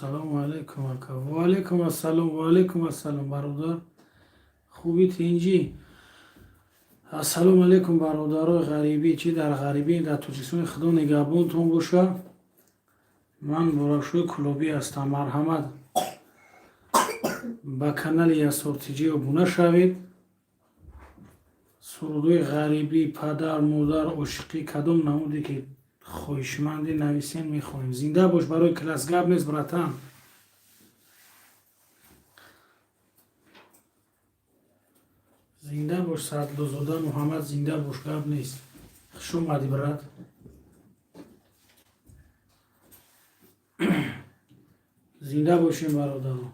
Ассалому алайкум, ака. Ва алайкум ассалом, ва алайкум ассалом, бародар. Хуби, тинҷӣ? Ассалому алайкум, бародарои ғарибӣ, чӣ дар ғарибӣ, дар Тоҷикистони, Худо нигаҳбонтон боша. Ман Буракшои Кулобӣ ҳастам. Марҳамат, ба канали Ясортиҷӣ обуна шавед. Сурудҳои ғарибӣ, падар, модар, ошиқӣ, кадом намуде ки хоҳишмандӣ, нависен, мехонем. Зинда бош барои класс, гап нест, братан. Зинда бош, Садлузода Муҳаммад, зинда бош, гап нест. Хуш омадӣ, брат. Зинда бошем, бародаро.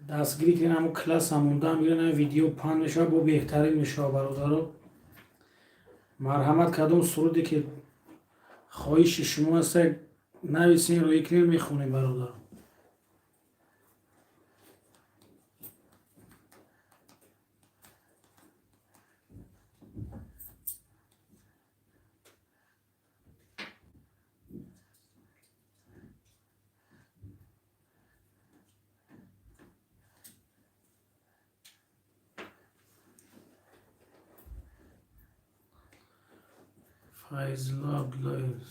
Дастгирӣ кунед, ҳамо класса монда мегирен, ҳами видео панд мешавад, бо беҳтарин мешавад, бародаро. Марҳамат, кадом суруде ки хоҳиши шумо аст, нависен, рӯӣ кунед, мехонем, бародаро. Файзулло Абдуллоев.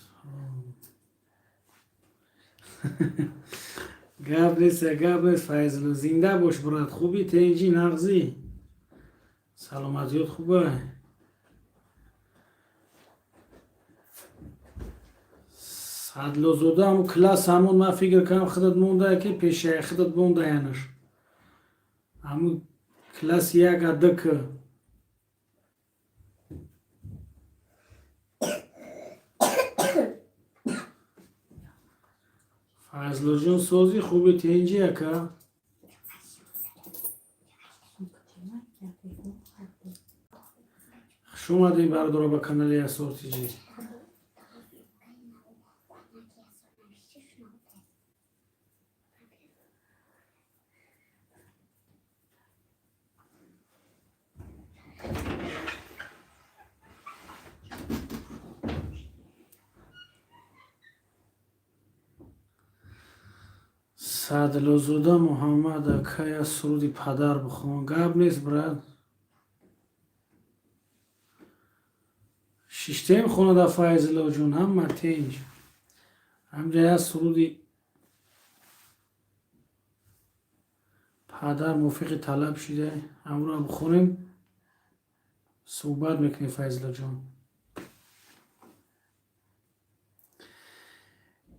Гап нест, гап нест, Файзулло. Зинда бош, брат. Хуби, тинҷӣ, нағзӣ? Саломатиёт хуба? Садлозода, ҳамун класс ҳамун, ман фикр кардам, худат монда, ки пешаи худат монда янаш. Ҳамун класси як адк. Файзуллоҷон, созӣ, хуби, тинҷӣ, ака? Хуш омадем, бародаро, ба канали Ясор Тҷ. Садлозода Муҳаммад, ака, як суруди падар бихон. Гап нест, брат. Шиштем хонада, Файзуллоҷон, ҳама тинҷ. Ҳамҷа як суруди падар мувофиқи талаб шида, ҳамро бихонем, суҳбат мекунем, Файзуллоҷон.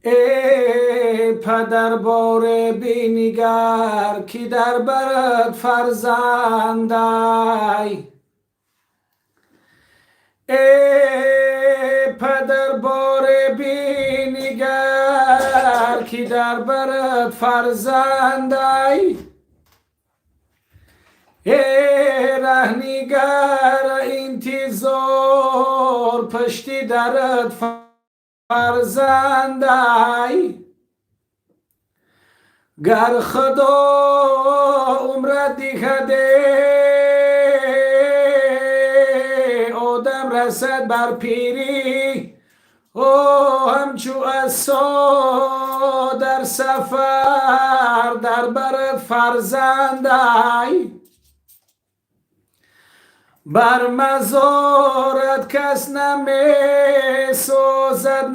Э падар, боре бинигар, ки дар барат фарзандай. Э падар, боре бинигар, ки дар барат фарзандай. Э раҳнигар, интизор пашти дарат фарзандай. Гар Худо умрат диҳаде, одам расад бар пирӣ, о ҳамчу асо дар сафар дар барат фарзандай. Бар мазорат кас намесозад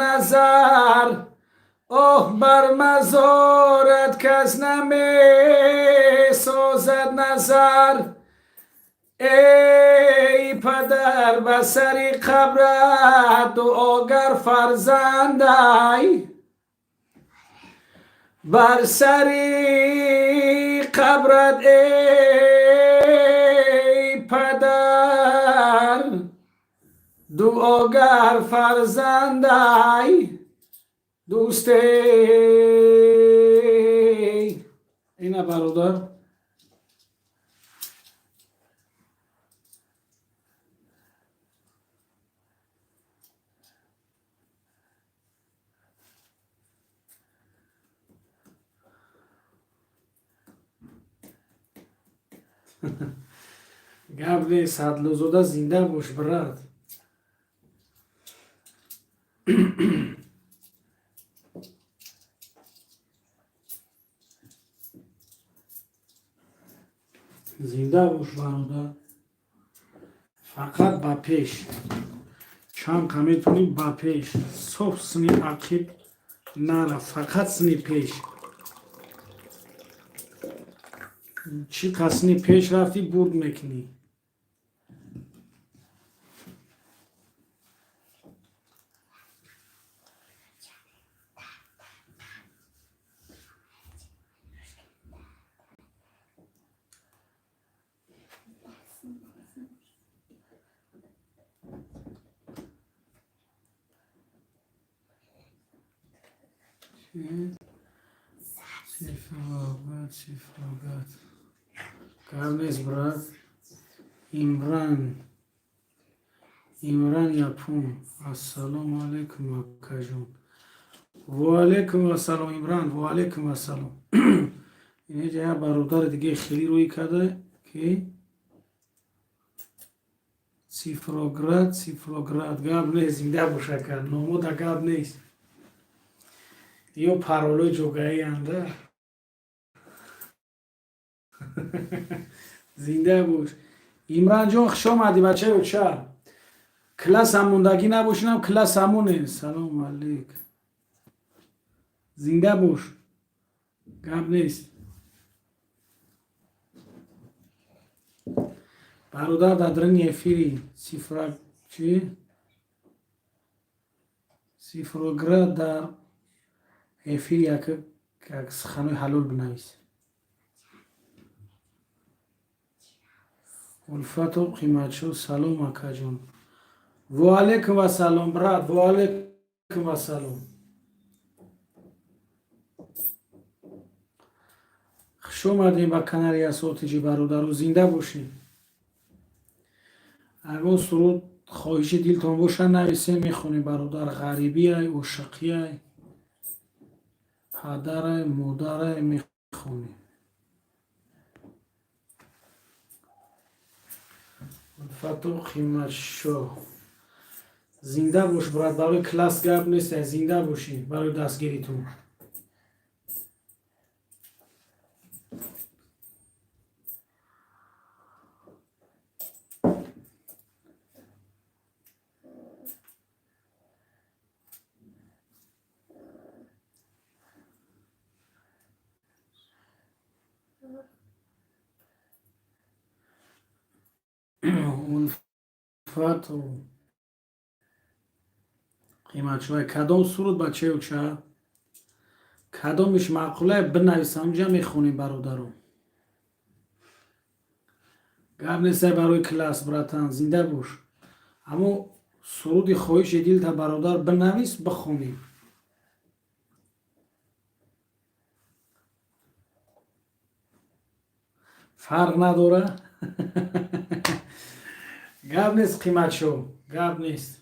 назар, оҳ, бар мазорат кас намесозад назар. Эй падар, ба сари қабрат дуогар фарзандай. Бар сари қабрат, эй падар, дуогар фарзандай. Дӯсте ина, бародар. Гап нест, Садлузода, зинда бош, брат. Зинда бош, бародар, фақат ба пеш, чанд қа метавонӣ ба пеш, соф сини ақиб нара, фақат сини пеш. Чӣ қа сини пеш рафтӣ, бурд мекунӣ. Цифроград, Цифроград. Гап нест, брат. Имран. Имран Япон. Ассалому алайкум, акаҷон. Ва алайкум ассалом, Имран, ва алайкум ассалом. Инҷа як бародари дигаи хеле рӯй карда, ки Цифроград, Цифроград. Гап нест, зинда бош, ака. Номода гап нест. Ё паролои ҷогаианда. Зинда бош, Имранҷон, хуш омадӣ, бачаи оча. Классам мондагӣ набошинам, класс ҳамоне. Салому алейк, зинда бош, гап нест, бародар. Дар даруни эфири цифра чи Цифроград дар эфир як суханои ҳалол бинавис. Улфату Қиматшо, салом, акаҷон. Ва алайкум вассалом, брат, ва алайкум вассалом. Хуш омадем ба канали Асотиҷи, бародару, зинда бошем. Ягон суруд хоҳиши дилтон боша, нависем, мехонем, бародар. Ғарибиай, ошиқиай, падарай, модарай, мехонем. Улфату Қиматшо, зинда бош, брат. Барои класс гап нест, зинда бошӣ, барои дастгиритон. Улфату Қиматшои, кадом суруд, бачаи оча, кадомиш маъқулае, бинависам, унҷа мехонем, бародаро. Гап нестай, барои класс, братан, зинда бош. Аммо суруди хоҳиши дилта, бародар, бинавис, бихонем. Фарқ надора, гап нест, Қиматшо, гап нест.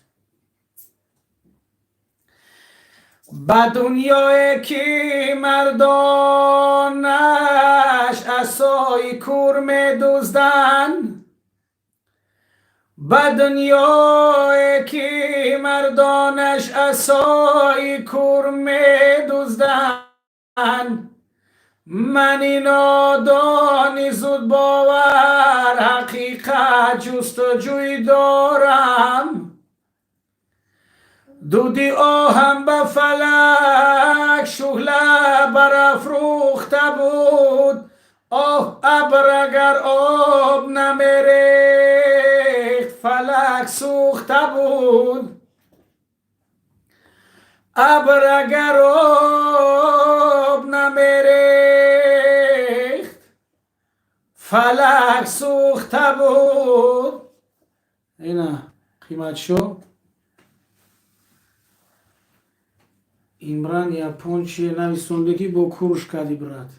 Ба дунёе ки мардонаш асои кур медузданд, ба дунёе ки мардонаш асои кур медузданд, мани нодони зудбовар ҳақиқат ҷустуҷӯй дорам. Дуди оҳам ба фалак шӯъла барафрӯхта буд. Оҳ, абр агар об намерехт, фалак сӯхта буд. Абр агар об намерехт, фалак сӯхта буд. Ина, Қиматшо, Имран Япон чие нависонде, ки бо куруш кардӣ, брат?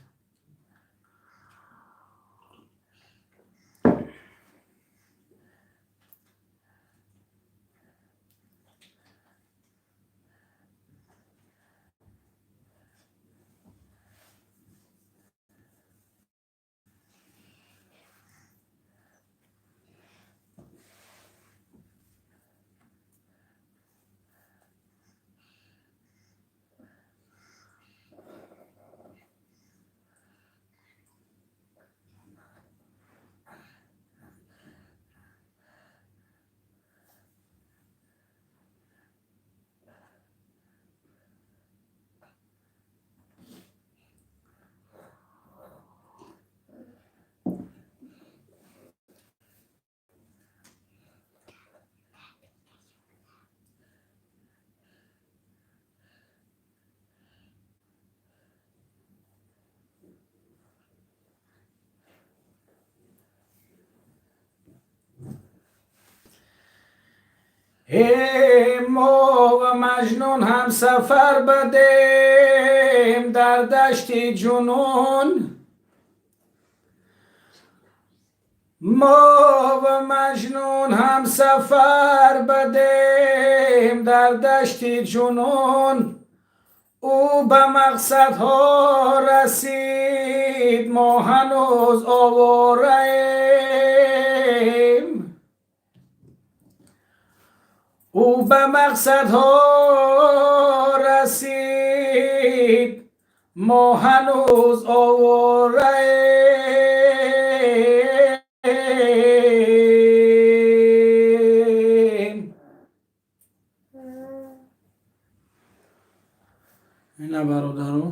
Мо ва Маҷнун ҳамсафар будем дар дашти ҷунун, мо ва Маҷнун ҳамсафар будем дар дашти ҷунун, ӯ ба мақсадҳо расид, мо ҳанӯз овораем. Ӯ ба мақсадҳо расид, мо ҳанӯз овораем. Ина, бародаро,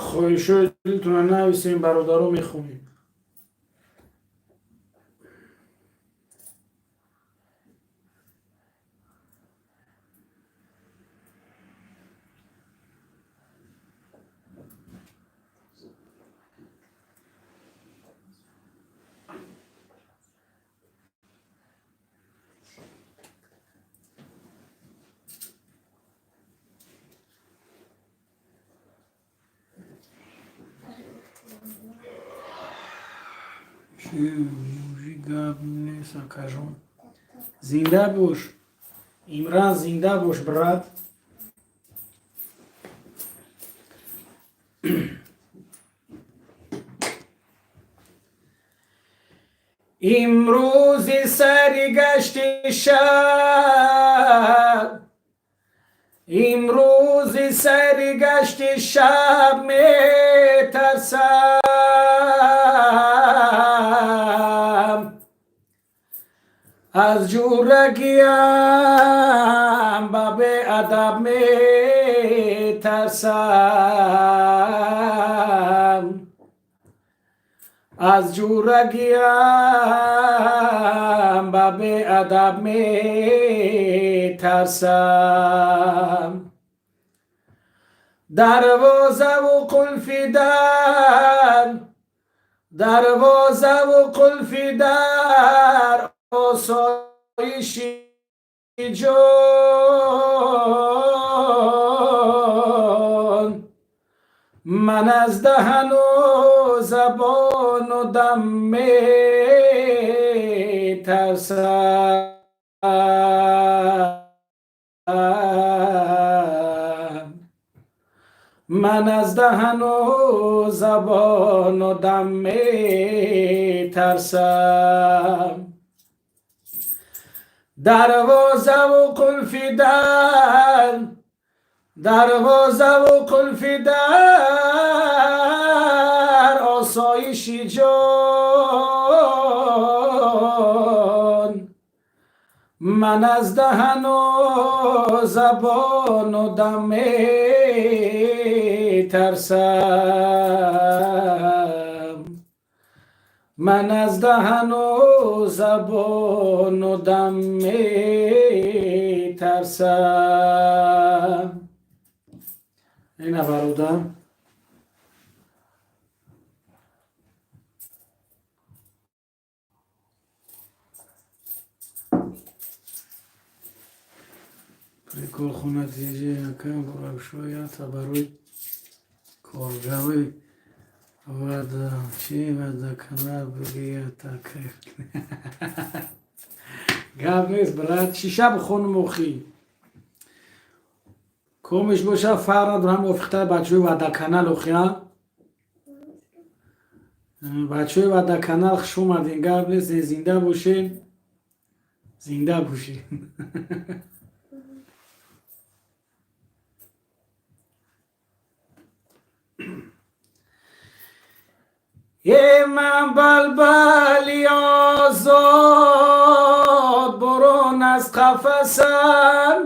хоҳишҳои дилтона нависем, бародаро, мехонем. Чӣ гап нест, акажон, зинда бош, Имран, зинда бош, брат. Имрӯзи сари гашти шаб, имрӯзи сари гашти шаб метарсам, аз ҷурагиам ба беадаб метарсам, аз ҷурагиам ба беадаб метарсам. Дарвозаву қулфи дар, дарвозаву қулфи дар осоиши ҷон, ман аз даҳану забону дам метарсам, ман аз даҳану забону дам метарсам. Дарвозаву қулфи дар, дарвозаву қулфи дар осоиши ҷон, ман аз даҳану забону дам метарсам, ман аз даҳану забону дам метарсам. Ина, бародар. Прикол хона тиҷи якам буракшоята барои коргарои вада чи вадакана бигията. Гап нест, брат, шиша бихонум охи, комиш боша, фарқ надорам. Мувофиқтар бачаҳои вадаканал охи, а бачаҳои вадаканал, хуш омадем. Гап нест, зинда бошед, зинда бошед. Е, ман балбали озод, бурун аз қафасам.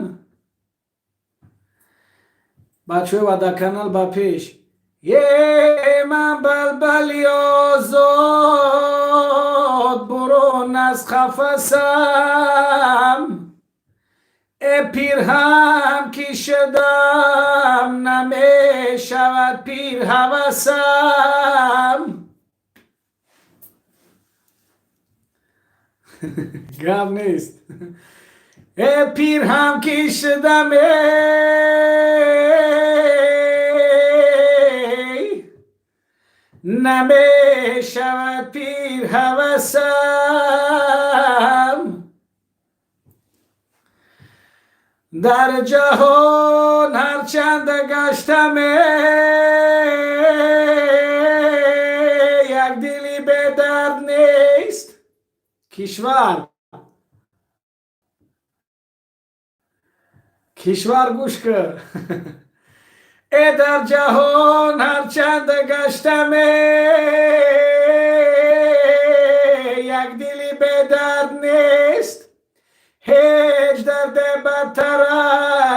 Бачаҳои вадаканал, ба пеш! Е, ман балбали озод, бурун аз қафасам, э пирҳам ки шудам, намешавад пир ҳавасам. Гап нест. Э, пир ҳам ки шудам, эй, намешавад пир ҳавасам. Дар ҷаҳон ҳарчанд гаштам, як дили бедард нест. Кишвар, кишвар, гӯш кун. Э, дар ҷаҳон ҳарчанд гаштам, як дили бедард нест. Ҳеҷ дарде бадтар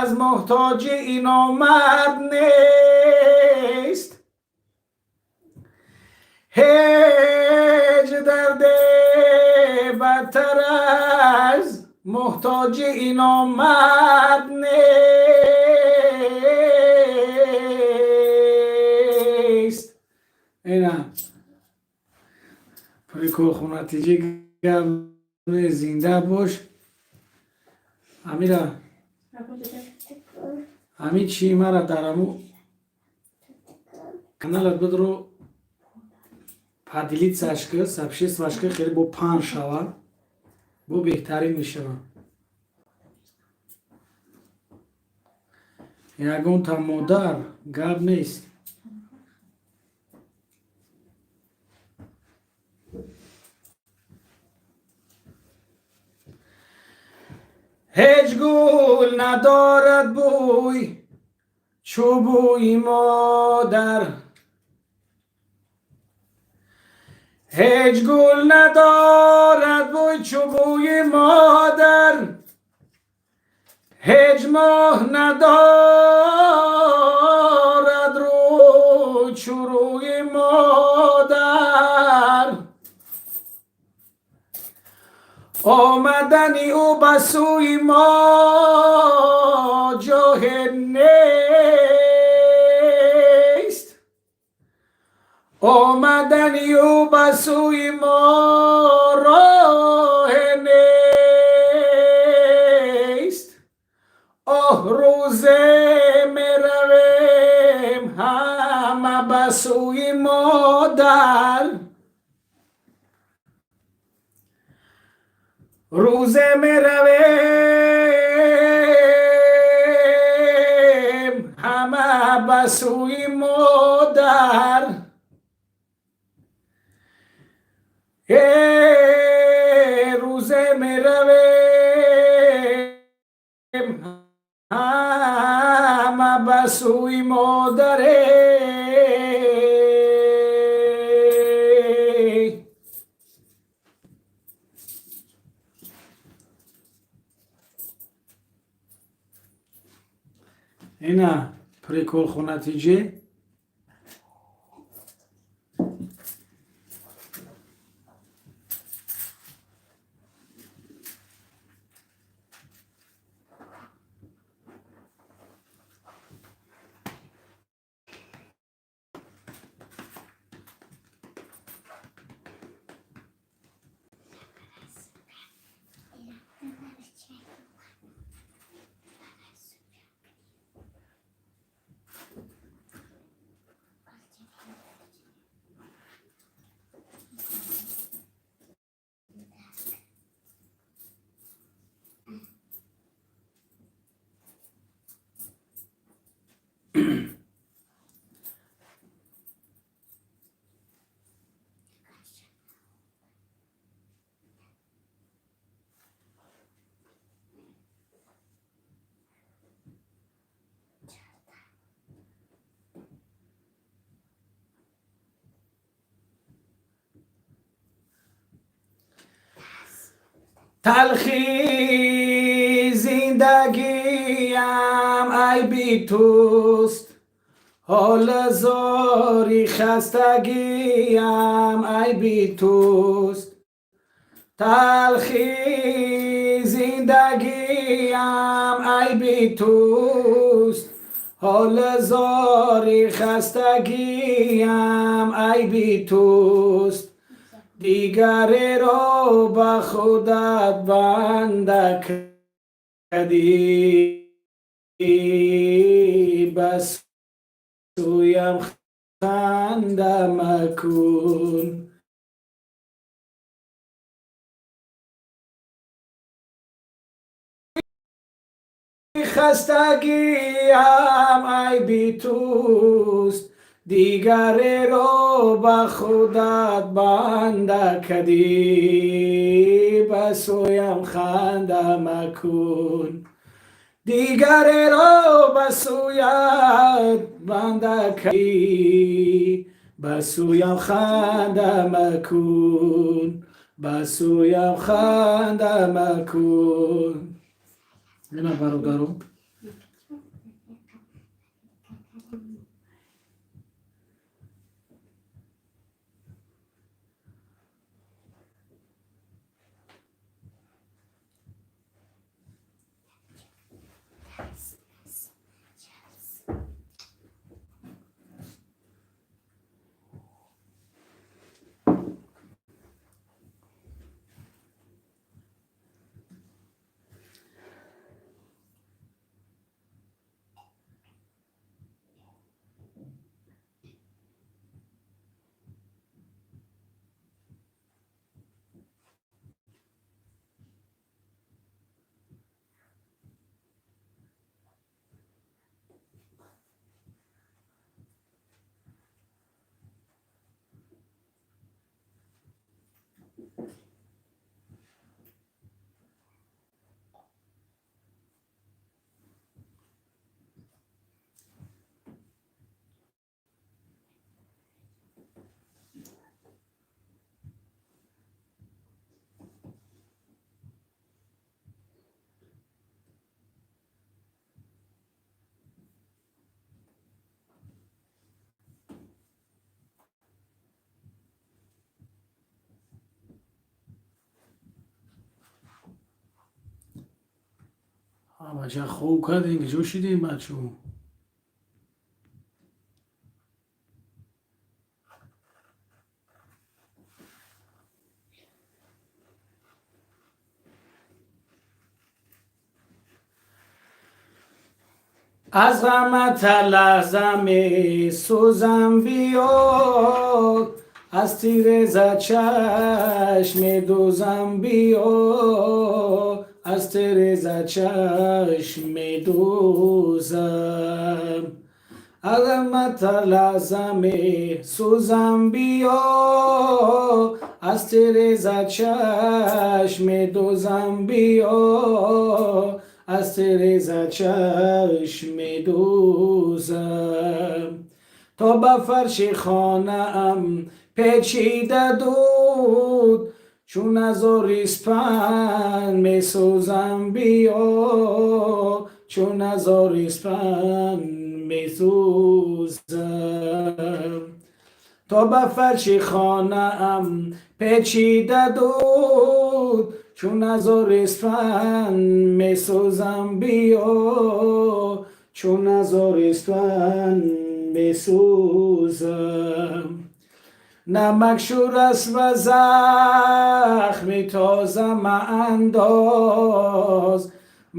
аз муҳтоҷи номард нест. Ҳеҷ дарде бадтар аз муҳтоҷи номард нест. Ина прикол хунатиҷи. Гап, зинда бош, Амира. Ҳамин чи мара дар аму каналат бидро, поделиться ш ки, сообщество ш ки, хеле бо паҳн шава, бо беҳтарин мешава. Ягонта модар, гап нест. Ҳеҷ гул надорад бӯй чу бӯи модар. Ҳеҷ гул надорад бӯй чу бӯи модар. Ҳеҷ моҳ надорад рӯй чу рӯи модар. Омадани ӯ ба сӯи мо ҷоҳе нест. Омадани ӯ ба сӯи мо роҳе нест. Оҳ, рӯзе меравем ҳама ба сӯи модар. Рӯзе меравем ҳама ба сӯи модар. Э, рӯзе меравем ҳама ба сӯи модаре. Ина прикол хунатиҷи. Талхи зиндагиам айби туст. Ҳола зори хастагиам айби туст. Талхи зиндагиам айби туст. Ҳола зори хастагиам айби туст. Дигареро ба худат банда кадӣ, ба сӯям ханда макун. Хастагиам айби туст, дигареро ба худат банда кадӣ, ба сӯям ханда макун. Дигареро ба сӯят банда кадӣ, ба сӯям ханда макун, ба сӯям ханда макун. Ина, бародаро. Бача, хоб кардем, куҷо шидем, бачо? Аз ғамат лаҳза месӯзам, биё, аз тире за чашм медӯзам, биё, аз тире за чашм медӯзам. Аз ғамат лаҳза месӯзам, биё, аз тире за чашм медӯзам, биё, аз тире за чашм медӯзам. То ба фарши хонаам печида дуд, чун ҳазор испанд месӯзам, биё, чун ҳазор испанд месӯзам. То ба фарши хонаам печида дуд, чун ҳазор испанд месӯзам, биё, чун ҳазор испанд месӯзам. Намак шур аст ва захми тоза маандоз,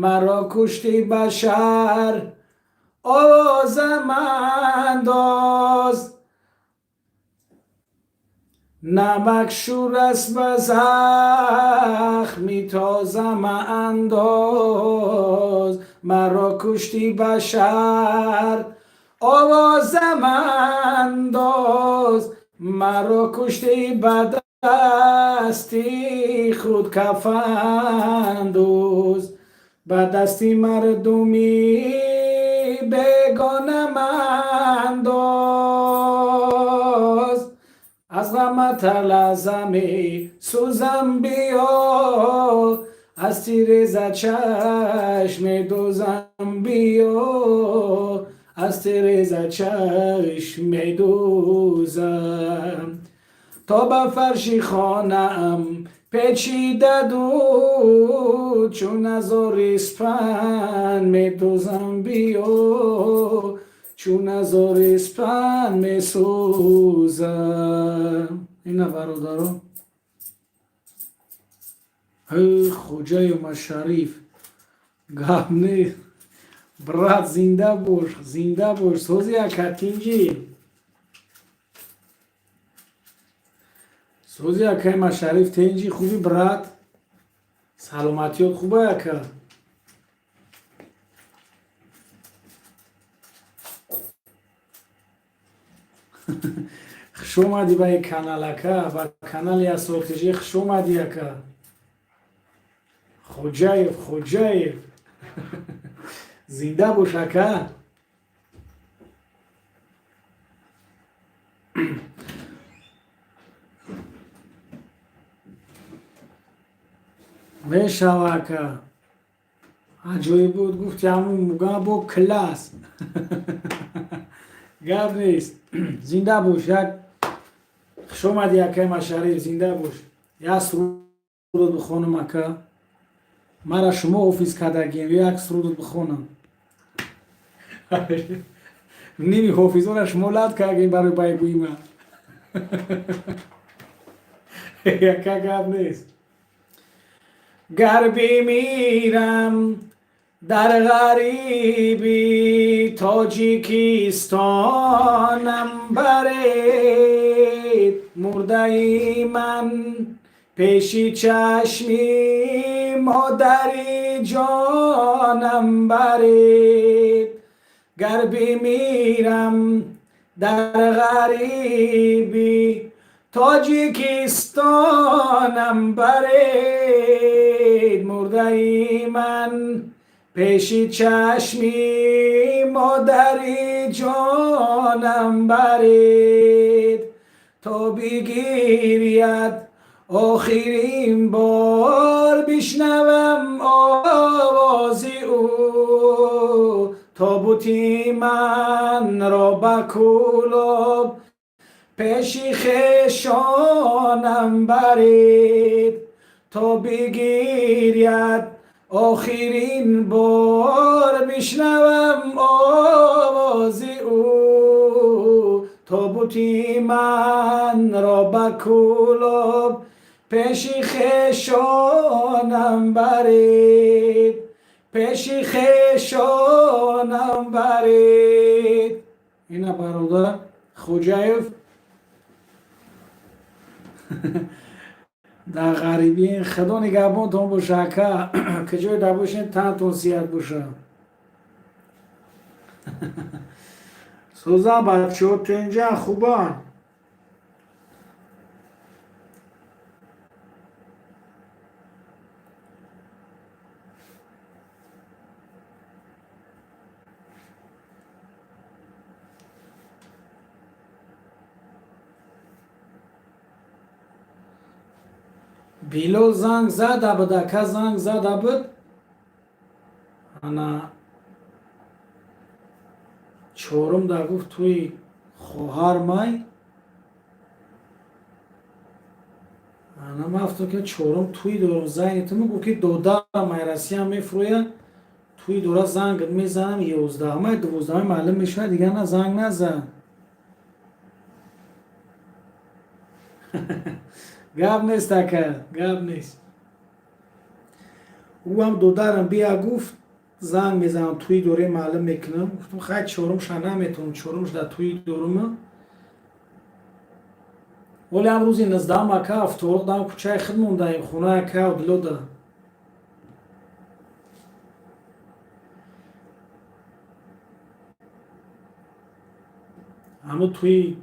маро кушти, ба шаҳр овозам андоз. Намак шур аст ва захми тоза маандоз, маро кушти, ба шаҳр овозам андоз. Маро кушти, ба дасти худ кафан дӯз, ба дасти мардуми бегона мандоз. Аз ғамат лаҳза месӯзам, биё, аз тире за чашм медӯзам, биё, аз тире за чашм медӯзам. То ба фарши хонаам печида дуд, чун ҳазор испанд медӯзам, биё, чун ҳазор испанд месӯзам. Ина, бародаро. Хоҷаю Машариф, гап нест, брат, зинда бош, зинда бош. Сози, ака, тинҷӣ? Сози, акаи Машариф, тинҷӣ, хуби, брат? Саломатиёт хуба, ака? Хуш омадӣ ба ин канал, ака, ба канали Асрор ТЖ хуш омадӣ, ака. Хоҷаев, Хоҷаев, зинда бош, ака. Мешава, ака, аҷоиб буд, гуфти ҳамун муга бо класс. Гап нест, зинда бош. Як хуш омадӣ, акаи Машариф, зинда бош. Як сурудот бихонам, ака, мара шумо офис кардагем, як сурудот бихонам. Ними ҳофизона шумо лат кардем барои байгӯима, яка. Гап нест. Гар бимирам дар ғарибӣ, Тоҷикистонам баред, мурдаи ман пеши чашми модари ҷонам баред. Гар бимирам дар ғарибӣ, Тоҷикистонам баред, мурдаи ман пеши чашми модари ҷонам баред, то бигиряд охирин бор, бишнавам овози ӯ. Тобути манро ба Кӯлоб пеши хешонам баред, то бигиряд охирин бор, бишнавам овози ӯ. Тобути манро ба Кӯлоб пеши хешонам баред, пеши хешонам баред. Ина, бародар Хоҷаев дар ғарибӣ, Худо нигаҳбонтон боша, ака. Куҷое дар бошед, танатон сиҳат боша. Сӯзан, бачаҳо тинҷан, хубанд? Билол занг зада буд, ака, занг зада буд. Ана чорум да гуфт, туи хоҳар май. Ана ман афтом, ки чорум туи дорум, зайни ту гуфт, ки додарам ай Россия мефурӯяд, туи дора, занг мезанам 11-ма, 12-ма маълум мешавад. Дигар на, занг назад. Гап нест, ака, гап нест. Ӯ ҳам додарам бия гуфт, занг мезанам, туи дорем, маълум мекунам. Гуфтам, хай, чорумша наметавонам, чорумш дар туи дорума. Вале ҳам рӯзи 19-ам, ака, вторник, дам кӯчаи худ мондаем, хонаи ака Одилода. Ҳамун туи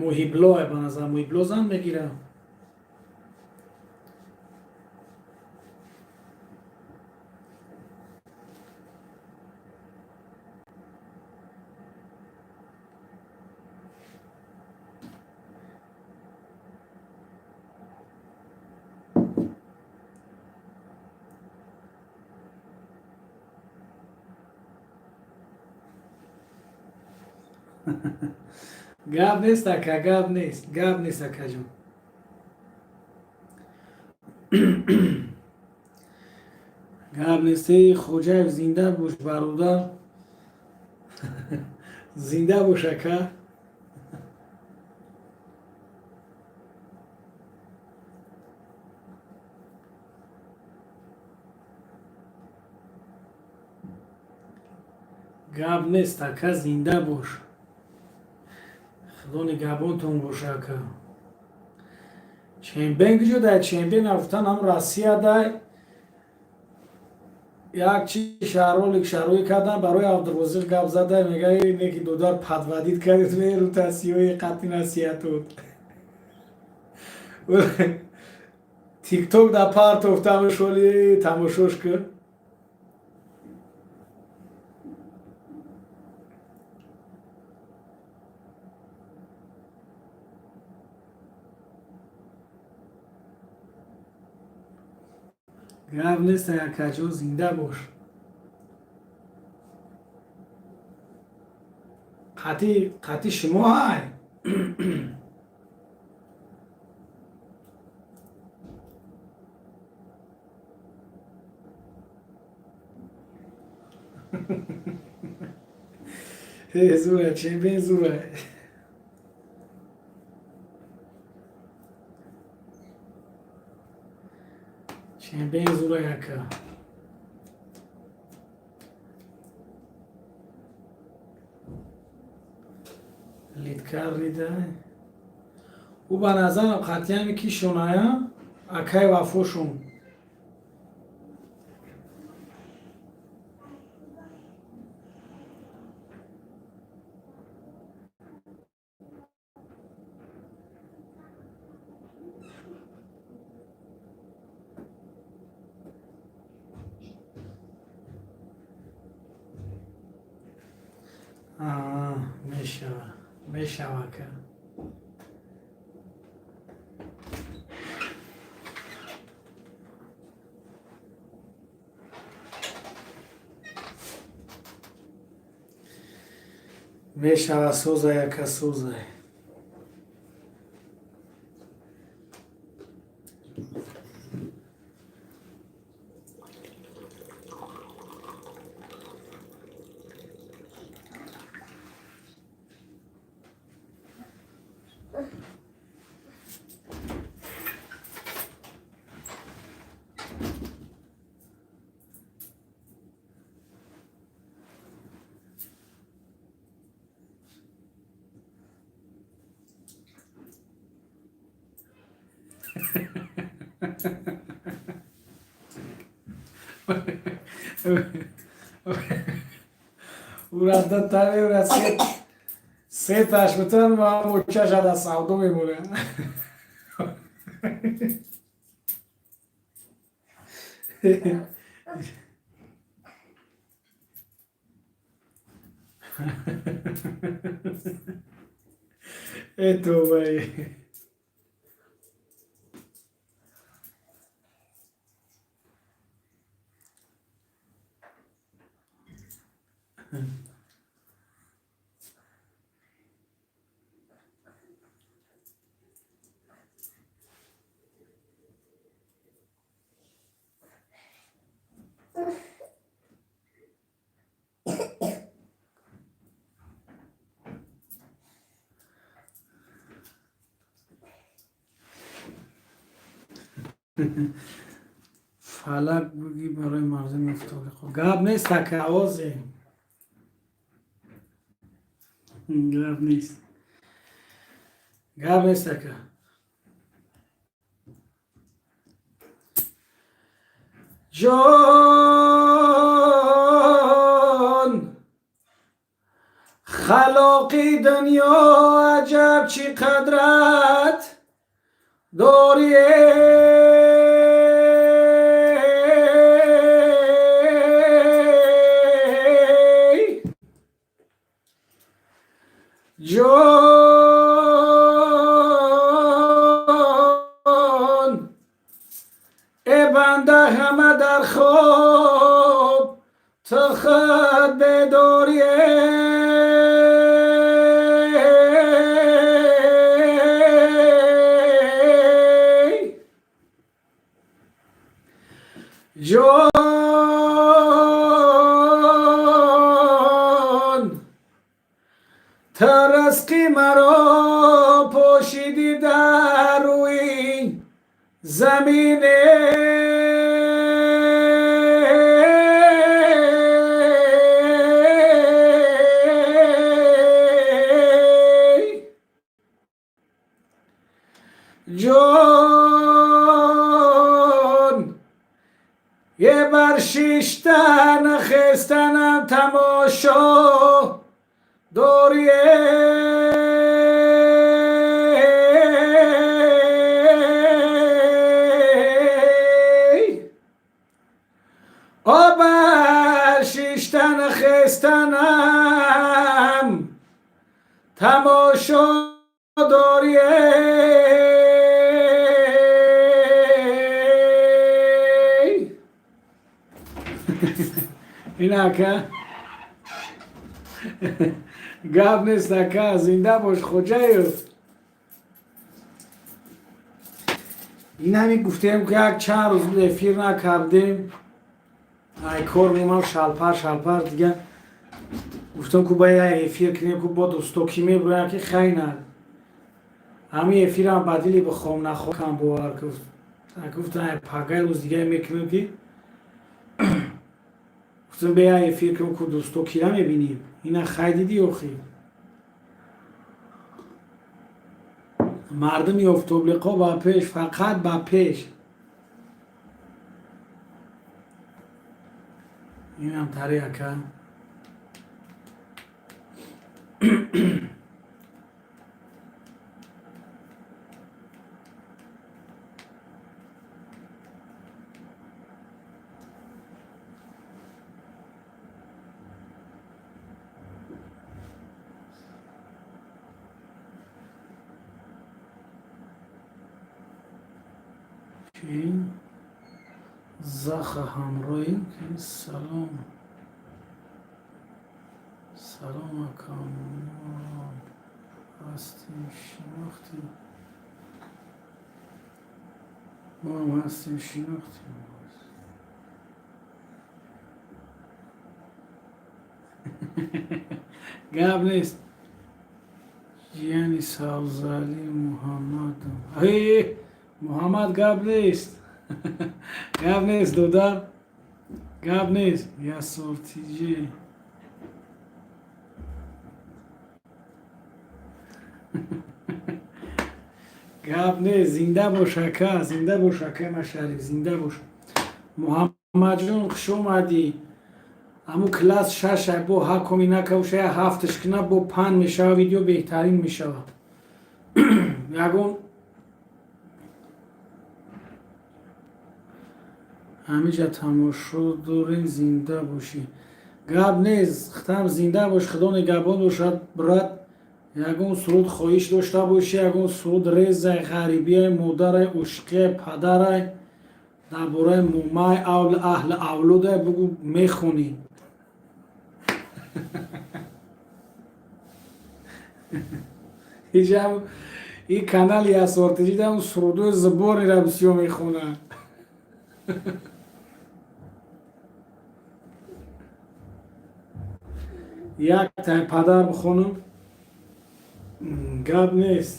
Муҳибло, ба назар Муҳибло зан мегирам. Гап нест, ака, гап нест, гап нест, акаҷон, гап нест. Эй, Хоҷаев, зинда бош, бародар, зинда бош, ака. Гап нест, ака, зинда бош, худо нигаҳбонтон боша, ака. Чемпион куҷо дай? Чемпион афтан ҳам Россия дай. Як чи шаҳролик шаҳрӯӣ кардан барои Абдурозиқ гап зада, мега, неки додар подводить кардед, рутасиёи қатъи насиҳатуд Тикток да партов тамошоли тамошош кӯ. Гап нест, акаҷон, зинда бош. Қатъи шумо ҳай. Зура, чемпион зура. Чемпион зура, яка. Литкар рида. Ӯ ба назарам қатъиян ки шоная акай Вафошон. Мешава, мешава, ака. Мешава, созай, ака, созай. Ура таве се таш бутан ва мочаша да савдо мемона. Это бай. Фалак буги барои мардуми уфтода. Гап нест, ака, овозе. Гап нест, гап нест, ака. Ҷон, халоқи дунё аҷаб чӣ қадрат дорӣ. Ҷон, э банда, ҳама дар хоб, ту худ бедорӣ. Ҷон, ту ризқи маро пошидӣ дар рӯи замине. Бар шишта нахестанам тамошо дорӣ. Бар шишта нахестанам тамошо дорӣ. Ин ака, гап нест, ака, зинда бош, Хоҷаев. Ин ҳамин гуфтем, ки як чанд рӯз буд эфир накардем. Ай кор мемам, шалпар шалпар дига. Гуфтам, ку ба я эфир кунем, ку бо дӯсто ки мебурям, ки хайна ҳамин эфирам ба дили бихом нахокам, бовар гуфтам, пагай рӯз дига мекунем, ки гуфтам, бе я эфир кунем, ку дӯсто кира мебинем. Ина хай дидӣ, охи, мардуми Офтоблиқо ба пеш, фақат ба пеш. Инам тари, ака. Чӣ заха ҳамроҳем, ки салом, салом, ака, ҳастем, шинохтем, моам ҳастем, шинохтем. Гап нест, ҷияни Савзалӣ Муҳаммадам. Муҳаммад, гап нест, гап нест, додар, гап нест. Ясортиҷи, гап нест, зинда бош, ака, зинда бош, акаи Машариф, зинда бош. Муҳаммадҷон, хуш омадӣ. Ҳаму класс шаша бо ҳакоми накавша, ҳафташ кина, бо пан мешава, видео беҳтарин мешава. Ягон ҳамиҷа тамошо дорем, зинда бошӣ. Гап нест, хитам зинда бош, худо нигаҳбон бошад, брат. Ягон суруд хоҳиш дошта бошӣ, ягон суруд резай, ғарибияй, модарай, ушқияй, падарай, дар бораи момай, аҳли авлодай бугӯ, мехонӣ. Ҳеҷам ин канали Ясортиҷидам сурудои зуборира бисёр мехонад. Як тай падар бихонам, гап нест.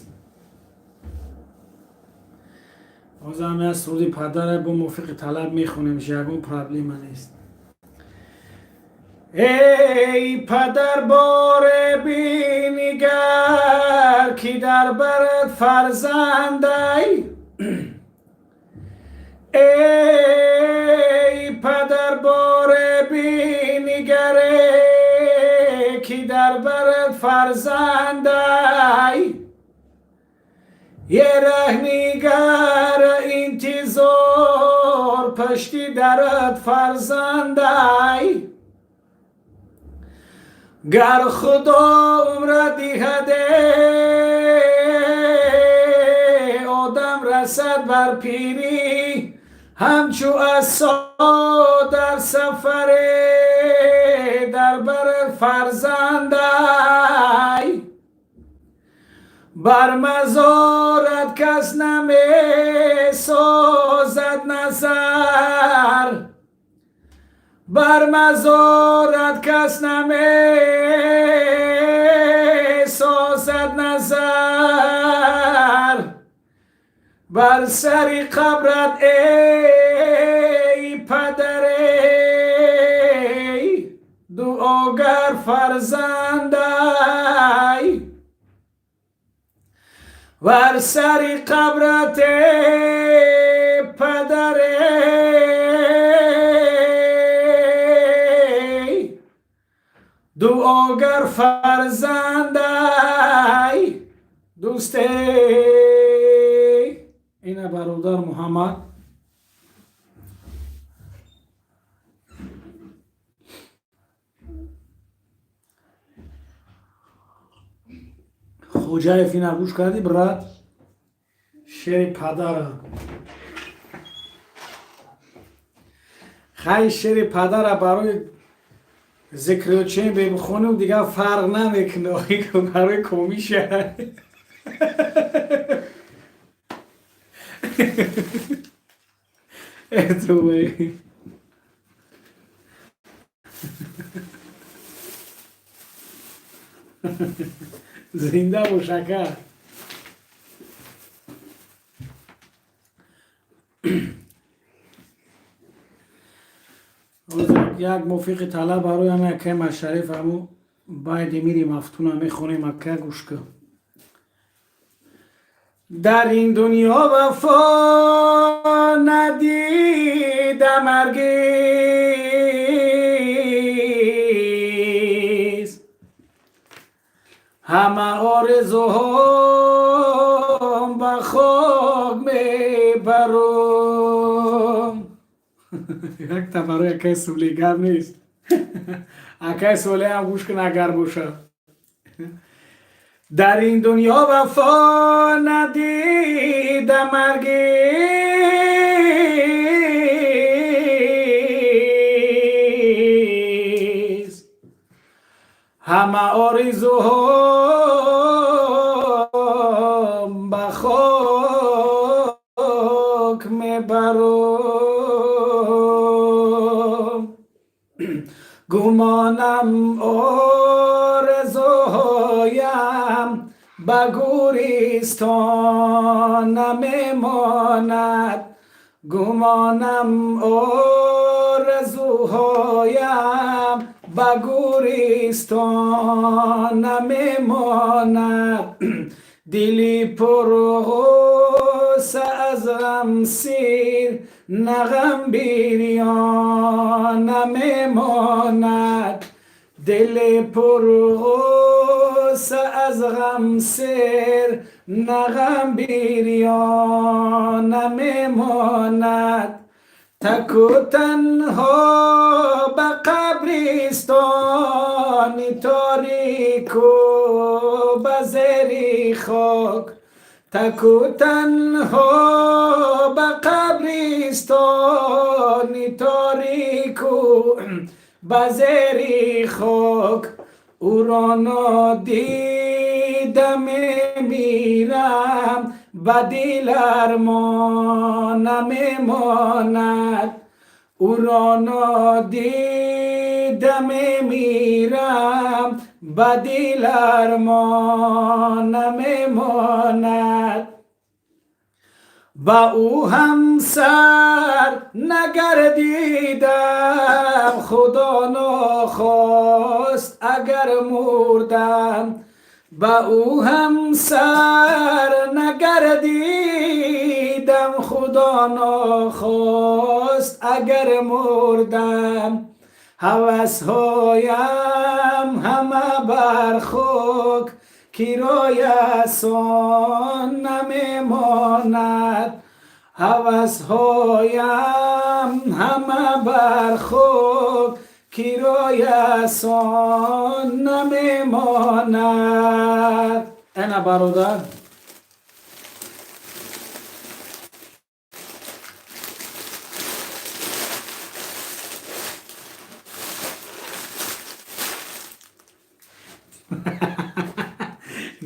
Ҳозирам як суруди падара бо мувофиқи талаб мехонем, ягон проблема нест. Эй падар, боре бинигар, ки дар барат фарзандай. Эй падар, боре бинигаре, ки дар барат фарзандай. Ераҳнигар интизор пашти дарат фарзандай. Гар Худо умра диҳаде, одам расад бар пирӣ, ҳамчу асо дар сафаре дар бар фарзандай. Бар мазорат кас намесозад назар, бар мазорат кас намесозад назар. Бар сари қабрат, эй падаре, дуогар фарзандай. Бар сари қабрат, эй падаре. Дуогар фарзандай дӯсте. Ина бародар Муҳаммад. Хоҷаев, ина гӯш кардӣ, брат? Шери падара. Хай, шери падара барои зикриёчен бебихонем, дигар фарқ намекунад, барои комиша. Этувай. Зинда бош, ака. Як мувофиқи талаб барои ҳама акаи Машариф ҳаму байди мири мафтуна мехонем. Ака, гӯш кун. Дар ин дунё вафо надидам ҳаргиз, ҳама орзуҳом ба хок мебарум. Якта барои акаи Сулӣ, гап нест. Акаи Солеам, гӯш кун, агар бошад. Дар ин дунё вафо надидам ҳаргиз, ҳама орзуҳом ба хок мебарум. Гумонам, орзуҳоям ба гӯристон намемонад. Гумонам, орзуҳоям ба гӯристон намемонад. Дили пурғусса, аз ғам сир, на ғам бирён намемонад. Дили пурғусса, аз ғам сир, на ғам бирён намемонад. Таку танҳо ба қабристони торику ба зери хок, таку танҳо ба қабристони торику ба зери хок, ӯро нодида мемирам, ба дил армон намемонад. Ӯро нодида мемирам, ба дил армон намемонад. Ба ӯ ҳамсар нагардидам, Худо нохост, агар мурдам. Ба ӯ ҳамсар нагардидам, Худо нохост, агар мурдам, ҳавасҳоям ҳама бар хок кироясон намемонад. Ҳавасҳоям ҳама бар хок кироясон намемонад. Ана, бародар.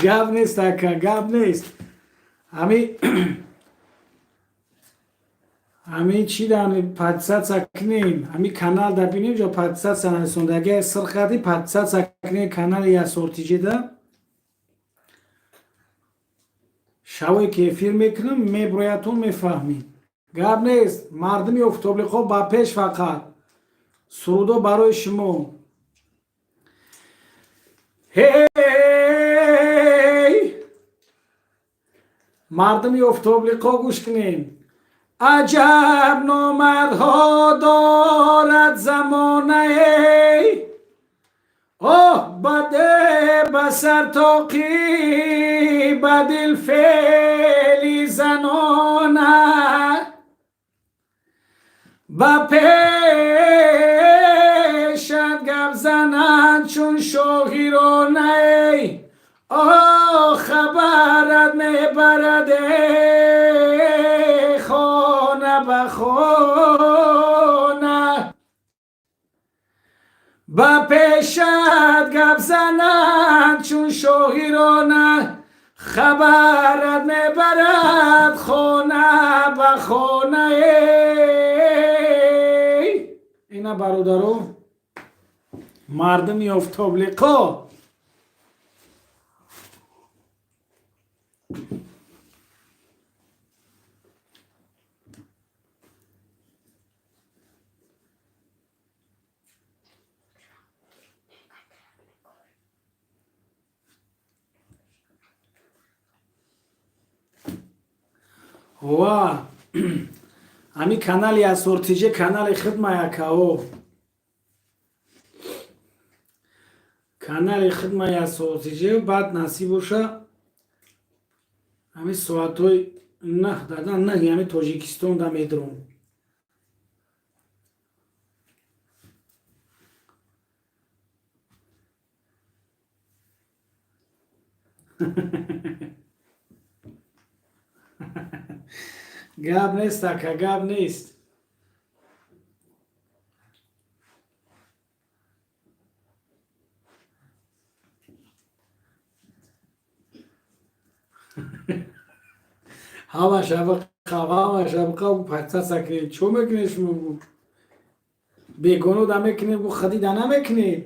Гап нест, ака, гап нест. Ҳами чи дан подписаться кунем, ҳами канал да бинем, ҷо подписаться нарасонда. Агар сир кардӣ, подписаться кунем канали Ясортиҷида. Шавое ки эфир мекунам, меброятон, мефаҳмед. Гап нест, мардуми офтоблиқо ба пеш, фақат сурудо барои шумо. Ҳей, мардуми офтоблиқо, гӯш кунем. Аҷаб номардҳо дорад замонае. Оҳ, баде ба сар тоқӣ, ба дил феъли занона, ба пешат гап зананд чун шоҳиронай, оҳ, хабарат мебарад хона ба хона, ба пешат гап зананд чун шоҳирона, хабарат мебарад хона ба хона. Ина, бародаро, мардуми Офтоблиқо. Ва ҳами канали Асортиҷе, канали хидмаякао, канали хидмаи Асортиҷе. Баъд насиб боша, ҳами соатҳои 9 дадан 9 ҳами Тоҷикистон да медром. Гап нест, ака, гап нест. Ҳамаша биқав, ҳамаша биқав, патсаса кунед. Чо мекунед шумо? Бегоно да мекунед, бу хадида намекунед.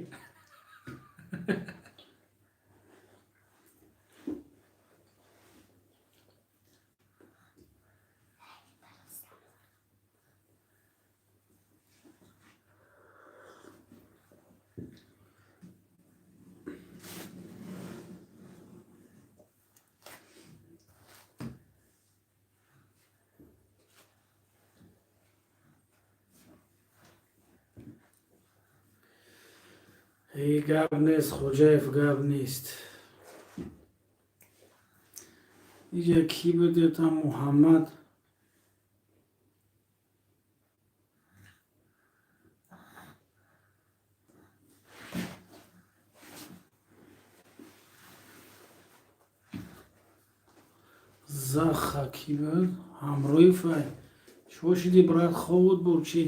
Гап нест, Хоҷаев, гап нест. Иҷа кӣ будета? Муҳаммад. Заха кӣ буд? Ҳамроҳи фай чо шиди, брат? Хобут бур чӣ?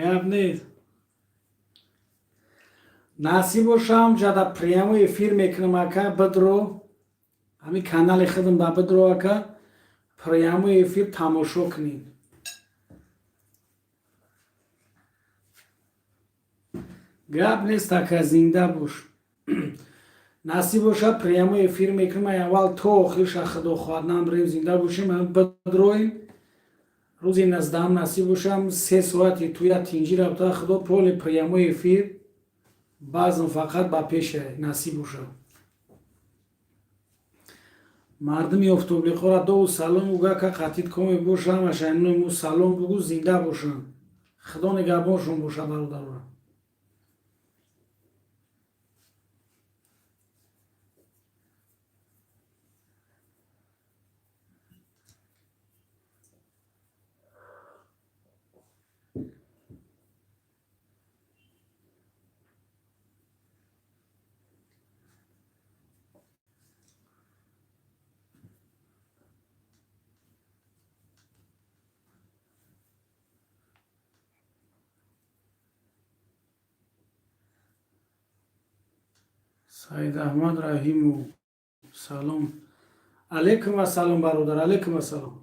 Гап нест. Насиб бошам, ҷада прямой эфир мекунам, ака. Бидро, ҳамин канали худам ба бидро, ака, прямой эфир тамошо кунед. Гап нест, ака, зинда бош. Насиб боша, прямой эфир мекунам, аввал то охирша, худо хоҳад, намбирем, зинда бошем. Бидроем, рӯзи 19-ам, насиб бошам, 3 соати туя тинҷӣ рафта, худо поли прямой эфир баъзан фақат ба пеша. Насиб боша. Мардуми Офтоблиқора дову салом угака қатид коме боша, ҳамаша ему салом бугӯ. Зинда бошанд, худо нигаҳбоншон боша, бародарора. Саид Аҳмад Раҳимов, салом алейкум. Ассалом, бародар, алейкум ассалом.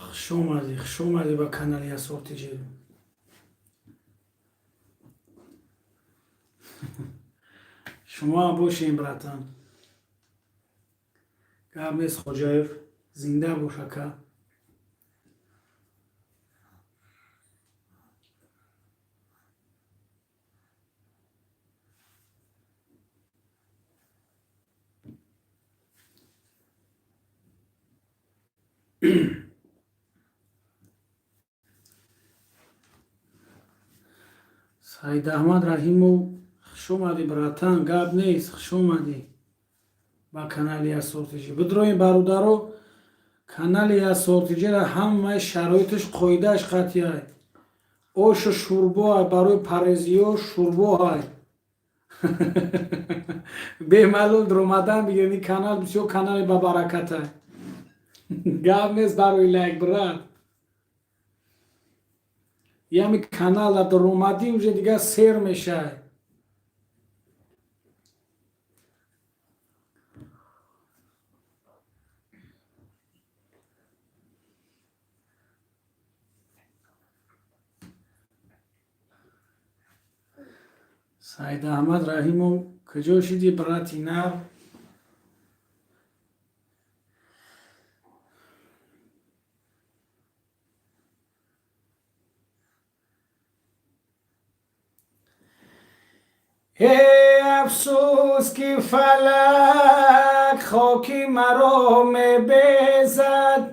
Хуш омадӣ, хуш омадӣ ба канали Асортиҷи. Шумо бошем, братан. Гап нест, Хоҷаев, зинда бош, ака. Саидаҳмад Раҳимов, хушомадӣ, братан. Гап нест, хушомадӣ ба канали Ясортиҷи. Бидроем, бародаро, канали Ясортиҷира. Ҳамаи шароиташ, қоидааш қатъиай. Ошу шӯрбоай, барои парезиё шӯрбоҳай. Бемалол ромадан бигиред. Ин канал бисёр канали бабаракатай. Гап нест, барои лайк, брат. Ями канала даромадӣ, уже дигар сер мешай. Саидаҳмад Раҳимов, куҷо шидӣ, брати нар? Афсӯс, ки фалак хоки маро мебезад.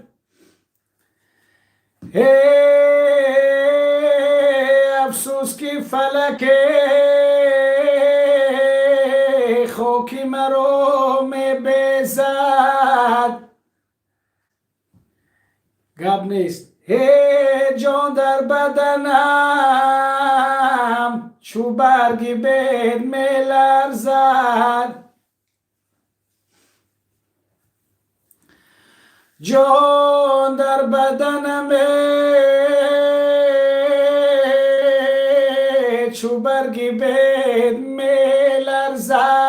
Афсӯс, ки фалаке хоки маро мебезад. Гап нест. Ҷон дар баданам чӯ барги бед меларзад. Ҷон дар баданам чӯ барги бед меларзад.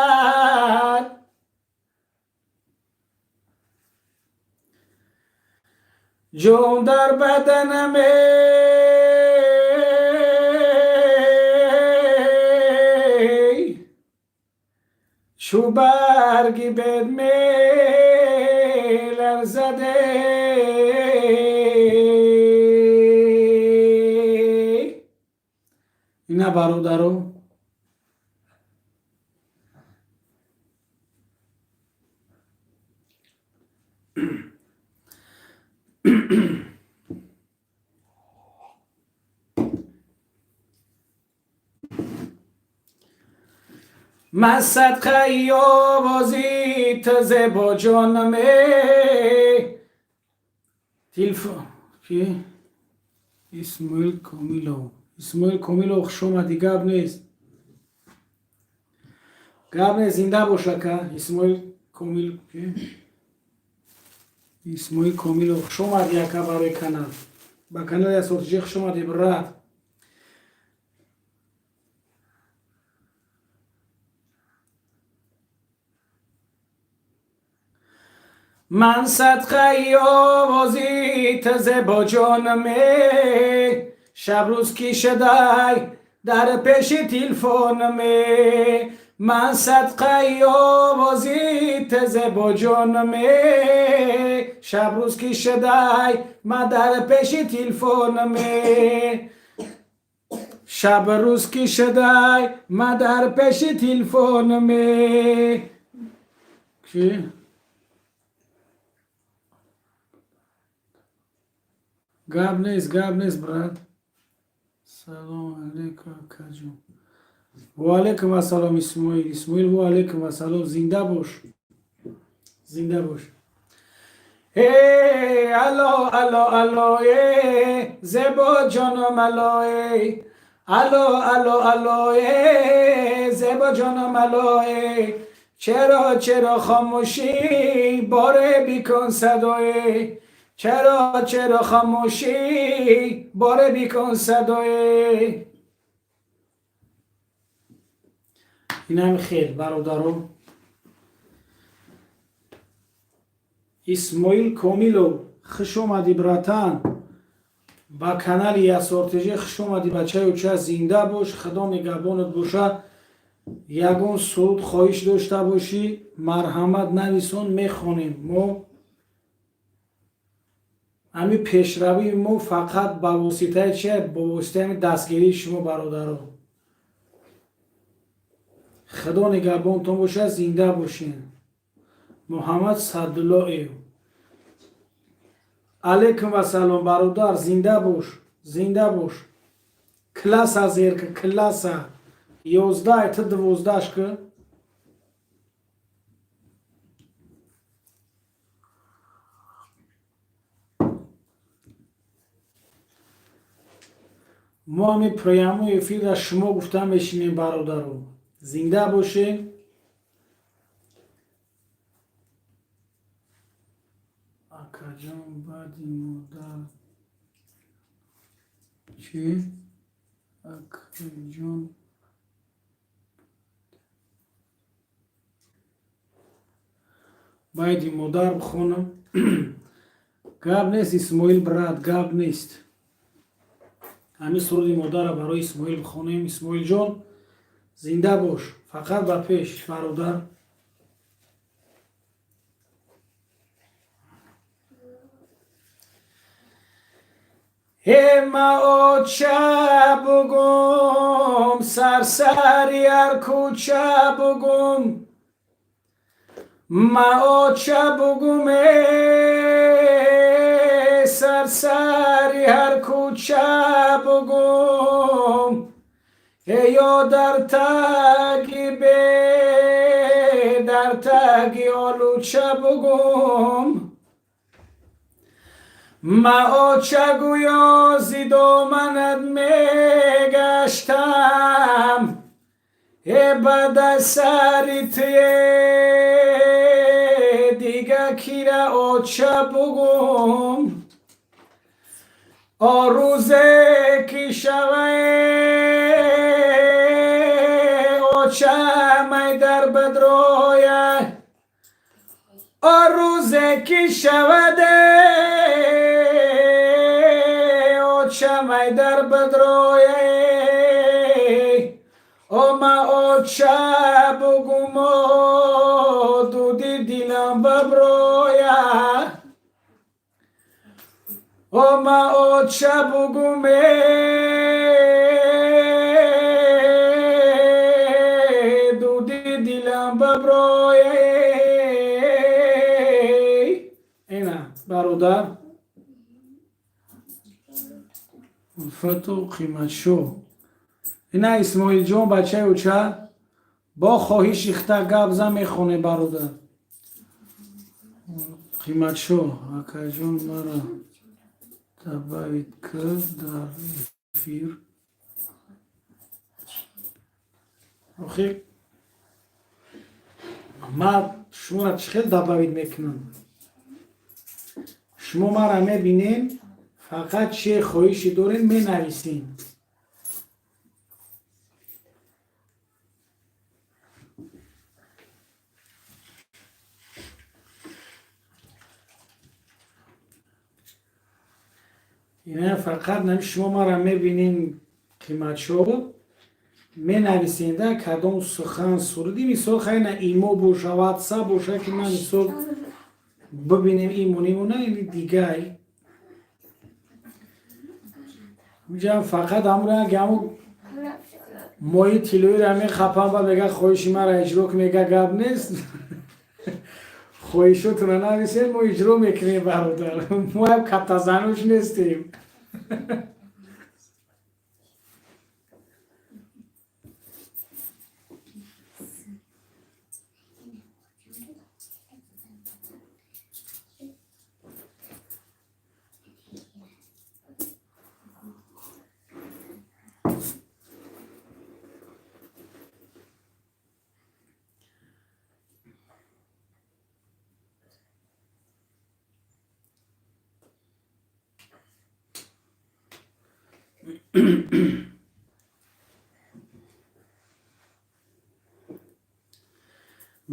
Ҷон дар баданам чӯ барги бед меларзад. Ина, бародаро. Ман садқаи овози ту, зебо ҷонаме. Телефон ки? Исмоил Комилов, Исмоил Комилов, хушомадӣ. Гап нест, гап нест, зинда бош, ака. Исмоил Комил, Исмоил Комилов, хушомадӣ, ака, барои канал, ба канали Асотиҷӣ хушомадӣ, брат. Ман садқаи овози ту, зебо ҷонаме. Шабрӯз ки шудай дар пеши телефонаме. Ман садқаи овози ту, зебо ҷонаме. Шабрӯз ки шудай ман дар пеши телефонаме. Шабрӯз ки шудай ман дар пеши телефонаме. Ки гап нест, гап нест, брат. Салом алейкум, акаҷон. Ва ассалом, Исмоил, Исмоил, ва алейкум ассалом. Зинда бош, зинда бош. Алло, алло, алло, зебо ҷоном, алло, алло, алло, алло, зебо ҷоном, алло. Чаро, чаро хомӯшӣ? Боре бикун садое. Чаро, чаро хомӯшӣ? Боре бикун садое. Инам хел, бародаро. Исмоил Комилов, хуш омадӣ, братан, ба канали Ясортиҷӣ хуш омадӣ, бачаи уча. Зинда бош, худо нигаҳбонат боша. Ягон суруд хоҳиш дошта бошӣ, марҳамат, нависон, мехонем. Мо ҳами пешравии мо фақат ба воситаи чи? Ба воситаи ҳами дастгирии шумо, бародаро. Худо нигаҳбонтон бошад, зинда бошед. Муҳаммад Садуллоев, алейкум вассалом, бародар, зинда бош, зинда бош. Класса зерка, класса 11, ту 12-аш ки. Мо ҳами прямой эфирра шумо гуфта мешинем, бародаро. Зинда бошед. Акаҷон, баъди модар чӣ? Акаҷон, баъди модар бихонам. Гап нест, Исмоил брат, гап нест. Ҳамин суруди модарро барои Исмоил бихонем. Исмоилҷон, зинда бош, фақат ба пеш, бародар. Ма оча бугум, сарсари ҳар кӯча бугум, ма оча бугум, сарсари ҳар кӯча бугум, ё дар таги бе, дар таги олуча бугум. Ма оча гӯё зи доманат мегаштам, э бада сари туе дига кира оча бугум. О рӯзе ки шавае оча май дар бадроя, о рӯзе ки шаваде оча май дар бадроя, о ма оча бугумо, дуди дилам баброя, о ма оча бугуме, дуди дилам баброя. Ина, бародар Фату Қиматшо, ина Исмоилҷон, бачаи оча, бо хоҳиши хта гап зан, мехоне, бародар Қиматшо. Акаҷон, мара добавить к дар эфир. Охи ма шуморо чӣ хел добавить мекунам? Шумо мара мебинем, фақат чие хоҳиши дорем, менависем. Ина фақат нами шумо мара мебинем, Қиматшо, менависем да кадом сухан, суруди, мисол, хайна имо боша, ватсап боша, ки ман, мисол, бибинем имон или дигай. Уҷам фақат ҳамура ҳаму моҳи тиллоиро мехапам ба мега, хоҳиши мара иҷро ки мега, гап нест. Хоҳишотонро нависем, мо иҷро мекунем, бародар. Мо ҳам каттазануш нестем.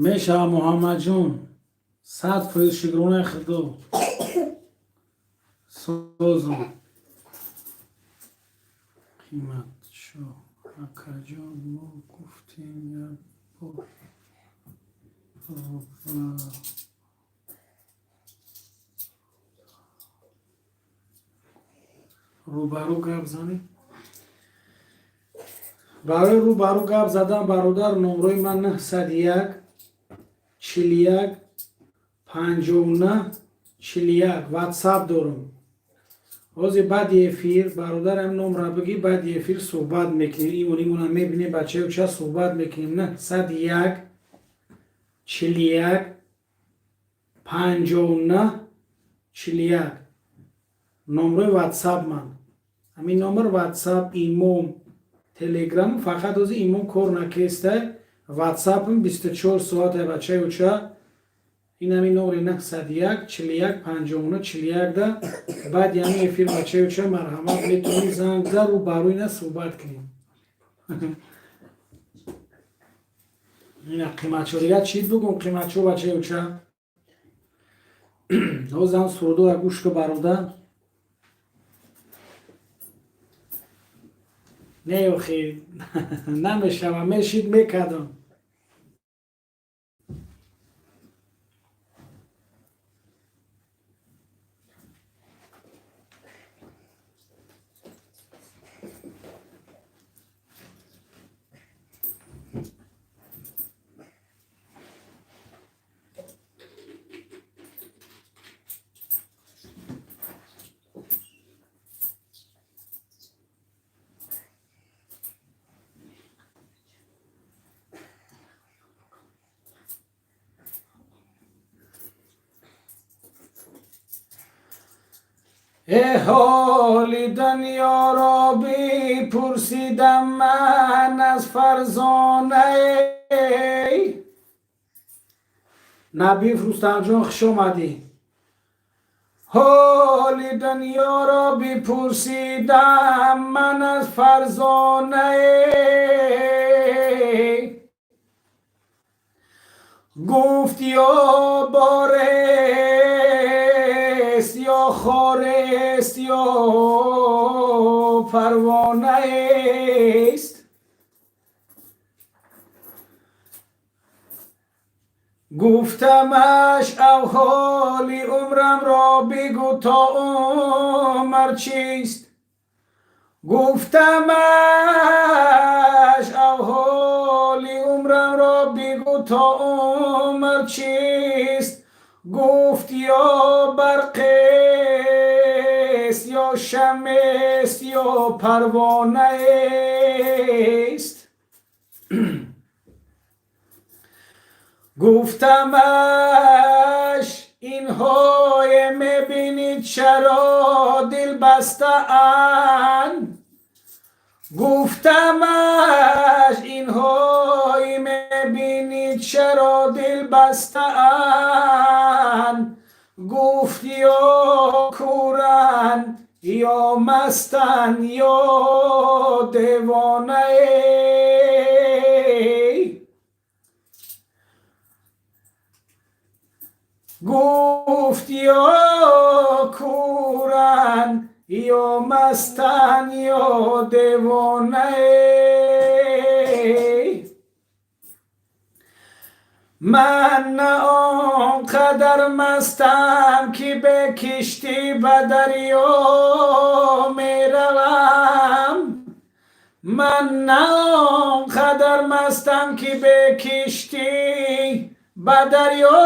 Мешава, Муҳаммадҷон, 100%, шукронаи Худо, созам. Қиматшо, акаҷон, мо гуфтем як Рӯбарӯ гап занед. Барои рӯбарӯ гап задан, бародар, номрои ман 901 41 59 41, ватсап дорам. Ҳозир баъди эфир, бародар, ҳам номра бигӣ, баъди эфир суҳбат мекунем. Имон имона мебинем, бачаё, ча суҳбат мекунем. 901 41 59 41 номрои ватсап ман. Ҳамин номер ватсап, имом, телеграм. Фақат ҳозир имом кор накестай, ватсапм 24 соата, бачаи уча. Ин ҳамин номери 901 41 59 41 да баъди ҳамин эфир, бачаи уча, марҳамат, метавонем занг зад, рӯ барӯ ина суҳбат кунем. Ина қиматшо дига чӣ бугум, қиматшо, бачаи уча? Ҳозир сурудора гӯш ку, бародар. Не, охи, намешава, мешид, мекардам. Э, ҳоли дунёро бипурсидам ман аз Фарзонае. Набиев Рустамҷон, хуш омадӣ. Ҳоли дунёро бипурсидам ман аз Фарзонае, гуфт: ё борест, ё хорест, ё парвонаест. Гуфтамаш: авҳоли умрамро бигӯ, то умр чист? Гуфтамаш: авҳоли умрамро бигӯ, то умр чист? Гуфт: ё барқест, ё шамест, ё парвонаест. Гуфтамаш: инҳое мебинид, чаро дил бастаанд? Гуфтамаш: инҳое мебинид, чаро дил бастаанд? Гуфт: ё кӯранд, ё мастанд, ё девонае. Гуфт: ё кӯранд, ё мастанд, ё девонае. Ман на он қадар мастам, ки бе киштӣ ба дарё меравам. Ман на он қадар мастам, ки бе киштӣ ба дарё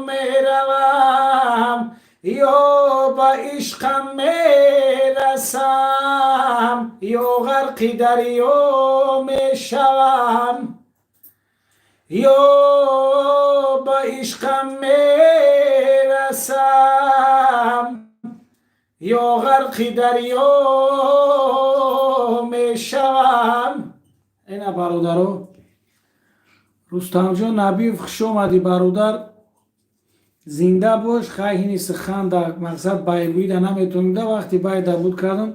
меравам. Ё ба ишқам мерасам, ё ғарқи дарё мешавам. Ё ба ишқам мерасам, ё ғарқи дарё мешавам. Ина, бародаро. Рустамҷон Набиев, хуш омадӣ, бародар, зинда бош. Хай, ҳини сиханда мақсад байгӯида наметонида. Вақти байда буд кардам,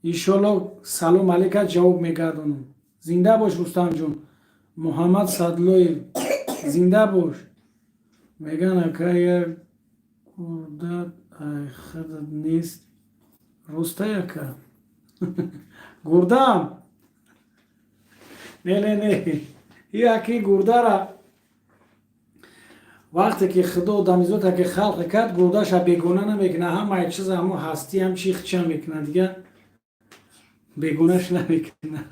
иншолло, салом алейка ҷавоб мегардонам. Зинда бош, Рустамҷон. Муҳаммад Садлоев, зинда бош. Меган: ака, як гурдат айхадат нест. Ростай, ака, гурдам? Не, не, не, яки гурдара. Вақте ки Худо одамизота ки халқ кард, гурдаша бегона намекунад, ҳамаи чиза, ҳамо ҳастӣ, ҳам чи хича мекунад, дига бегонаш намекунад.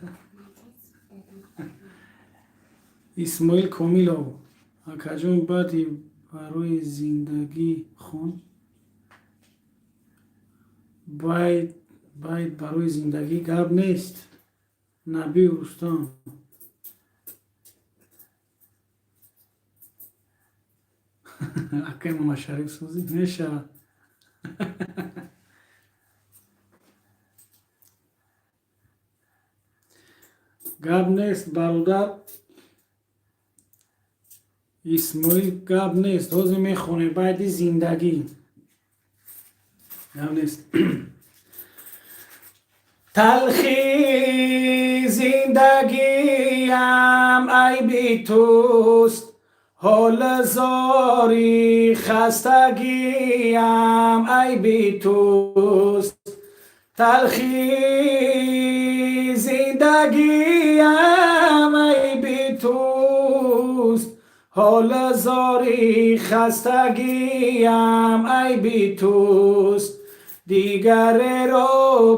Исмоил Комилов: акаҷон, баъди барои зиндагӣ хон. Байт барои зиндагӣ, гап нест. Набиев Рустам, акай Мамашариф, созӣ мешавад. Гап нест, бародар Исмоил, гап нест. Ҳозир мехонем байти зиндагӣ, гап нест. Талхи зиндагиам айби туст, ҳол зори хастагиам айби туст. Талхи зиндагиам айби туст, ҳол зори хастагиам айби туст. Дигареро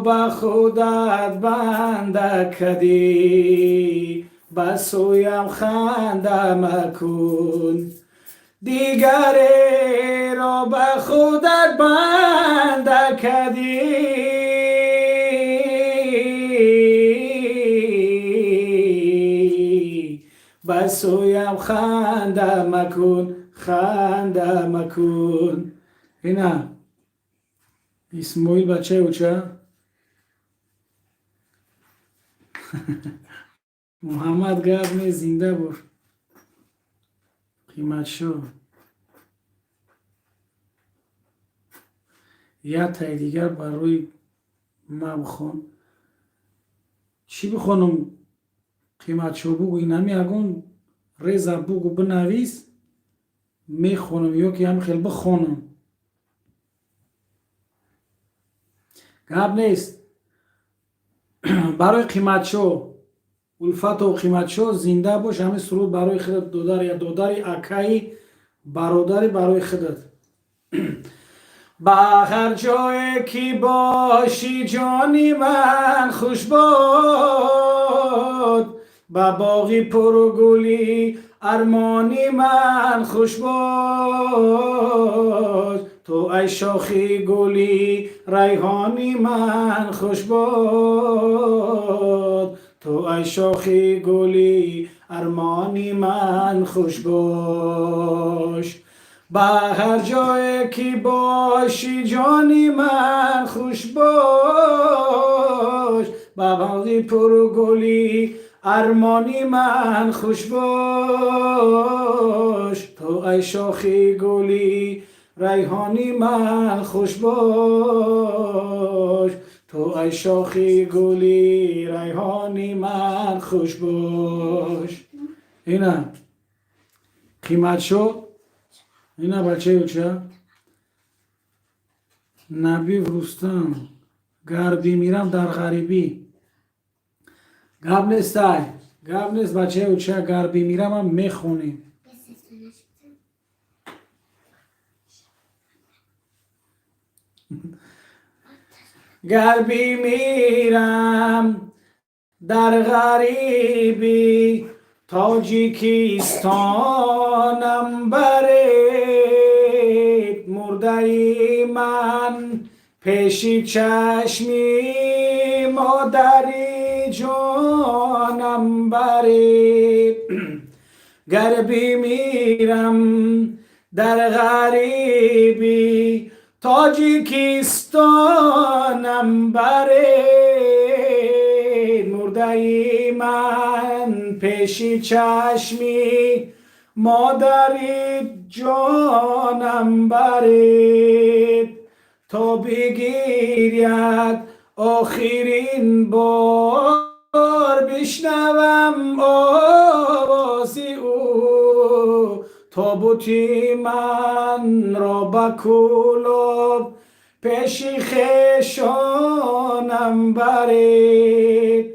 ба худат банда кадӣ, ба сӯям ханда макун. Дигареро ба худат банда кадӣ, ба сӯям ханда макун, ханда макун. Ина, Исмоил, бачаи уча. Муҳаммад, гап нест, зинда бош. Қиматшо, як таи дигар барои ма бихон. Чӣ бихонам, Қиматшо? Бугӯ, инами ягон реза бугӯ, бинавис, мехонам ё ки ҳам хел бихонам. Гап нест. Барои Қиматшо, Улфатов Қиматшо, зинда бош. Ҳамин суруд барои худат, додари, я додари, акаи, бародари, барои худат. Ба ҳар ҷое ки бошӣ, ҷони ман, хуш бод. Ба боғи пургули армони ман хуш бош. Ту ай шохи гули райҳони ман хуш бод. Ту ай шохи гули армони ман хуш бош. Ба ҳар ҷое ки бошӣ, ҷони ман, хуш бош. Ба боғи пургули армони ман хуш бош. Ту ай шохи гули райҳони ман хуш бош. Ту ай шохи гули райҳони ман хуш бош. Ина, Қиматшо, ина, бачаи уча. Набиев Рустам: гар бимирам дар ғарибӣ. Гап нестай, гап нест, бачаи уча, гар бимирамам мехонем. Без нашуда. Гар бимирам дар ғарибӣ, Тоҷикистонам баред. Мурдаи ман пеши чашми модари ҷонам баред. Гар бимирам дар ғарибӣ, Тоҷикистонам баред. Мурдаи ман пеши чашми модари ҷонам баред. То бигиряд охирин бор, бишнавам овози ӯ. Тобути манро ба Кӯлоб пеши хешонам баред.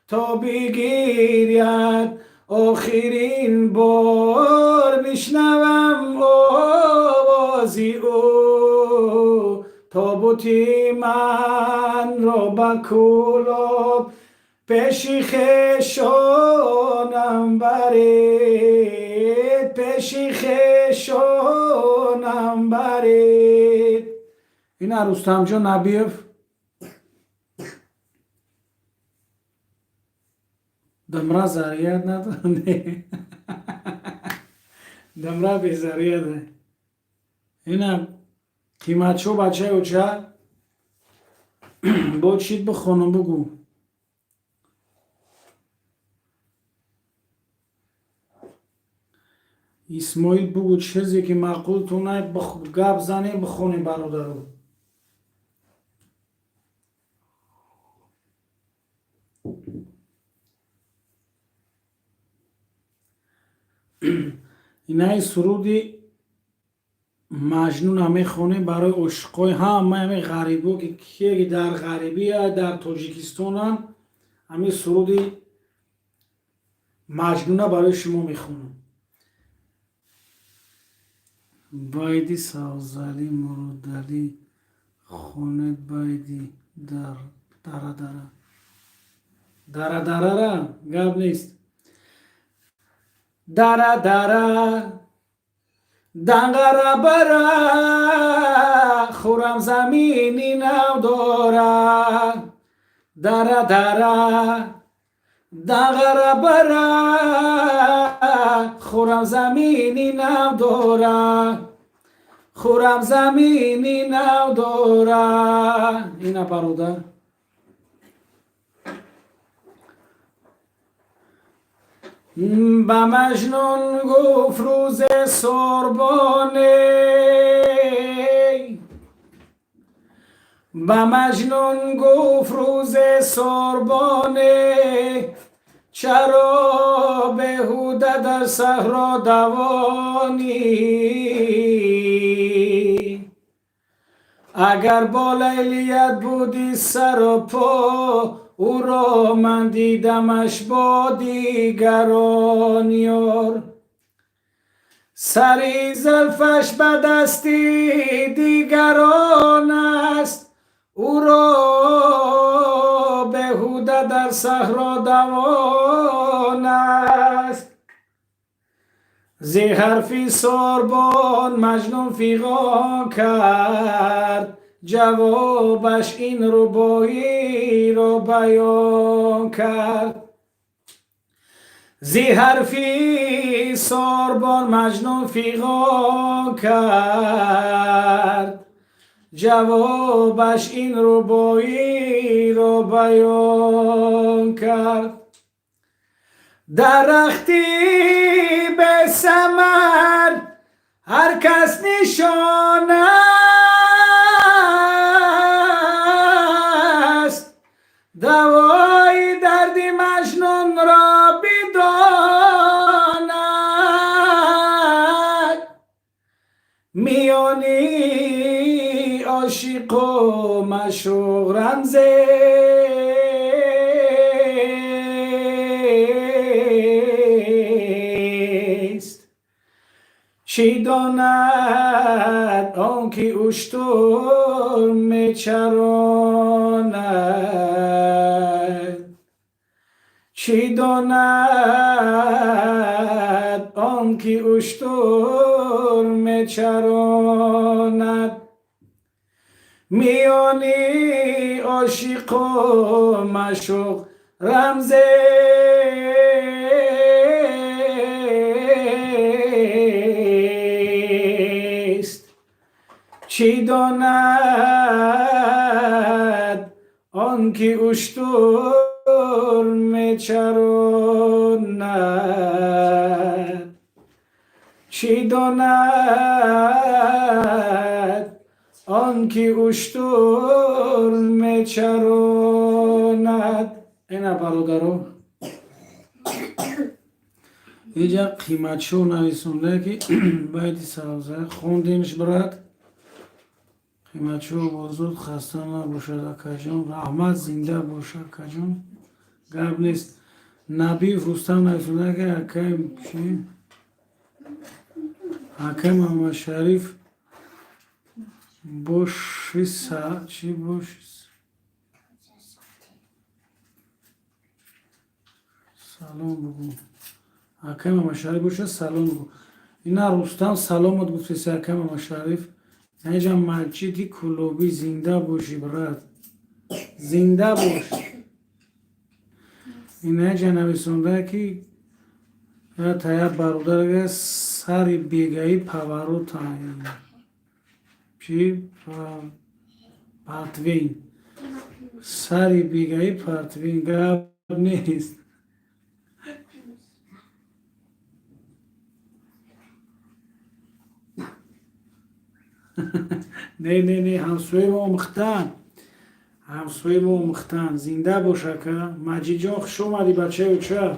То бигиряд Охирин бор бишнавам овози ӯ. Тобути манро ба Кӯлоб пеши хешонам баред, пеши хешонам баред. Ина Рустамҷон Набиев. Домра заряд надорад? Не, домра безаряда. Ина Қиматшо, бачаи оча, бо чит бихонам, бугӯ. Исмоил, бугӯ, чизе ки маъқултунай, гап занем, бихонем, бародаро. Инаи суруди Маҷнуна мехонем барои ошиқои ҳамаи ҳамин ғарибо, ки кие ки дар ғарибия, дар Тоҷикистонанд. Ҳамин суруди Маҷнуна барои шумо мехонам. Байди Савзалӣ Муродалӣ хонед, байди дар дара дара дара дарара, гап нест. Дара дара данғара бара, хурам замини нав дора. Дара дара данғара бара, хурам замини нав дора, хурам замини нав дора. Ина, бародар. Ба Маҷнун гуфт рӯзе сорбоне, ба Маҷнун гуфт рӯзе сорбоне, чаро беҳуда дар саҳро давонӣ? Агар бо Лайлият будӣ саропо, ӯро ман дидамаш бо дигарон ёр. Сари зулфаш ба дасти дигарон аст, ӯро беҳуда дар саҳро давон аст. Зи ҳарфи сорбон Маҷнун фиғон кард, ҷавобаш ин рубоиро баён кард. Зи ҳарфи сорбон Маҷнун фиғон кард, ҷавобаш ин рубоиро баён кард: дарахти бесамар ҳар кас нишон аст, давои дарди Маҷнунро бидонад. Миёни ошиқу маъшуқ рамзест, чӣ донад он ки уштур мечаронад, чӣ донад он ки уштур мечаронад. Миёни ошиқу маъшуқ рамзест, чӣ донад он ки уштур мечаронад, чӣ донад он ки уштур мечаронад. Ина, бародаро, инҷа Қиматшо нависонда, ки байти Савза хондемш. Брат Қиматшо, бозуд хаста набошад, акаҷон. Раҳмат, зинда бош, акаҷон, гап нест. Набиев Рустам нависонда, ки акай чи, акай Муҳаммадшариф боши, чи боши, салом бугӯ. Акай Муҳаммадшариф боша, салом бугӯ. Ина Рустам саломат гуфтеси, акай Муҳаммадшариф. Наиҷа Маҷиди Кулобӣ, зинда бошӣ, брат, зинда бош. Инаҷа нависонда, ки тая бародар сари бегаи поворот чи портвейн, сари бегаи портвейн, гап нест. Не, не, не, ҳамсояи мо омӯхтан, ҳамсояи мо омӯхтан. Зинда бош, ака Маҷидҷон, хуш омадӣ, бачаи оча.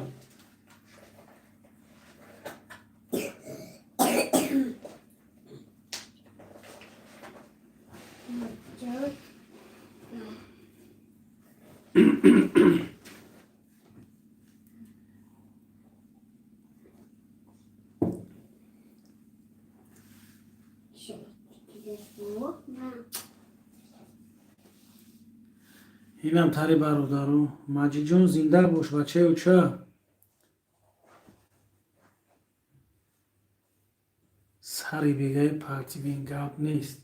Инам тари бародару. Маҷидҷон, зинда бош, бачаи оча. Сари бегаи портвейн, гап нест,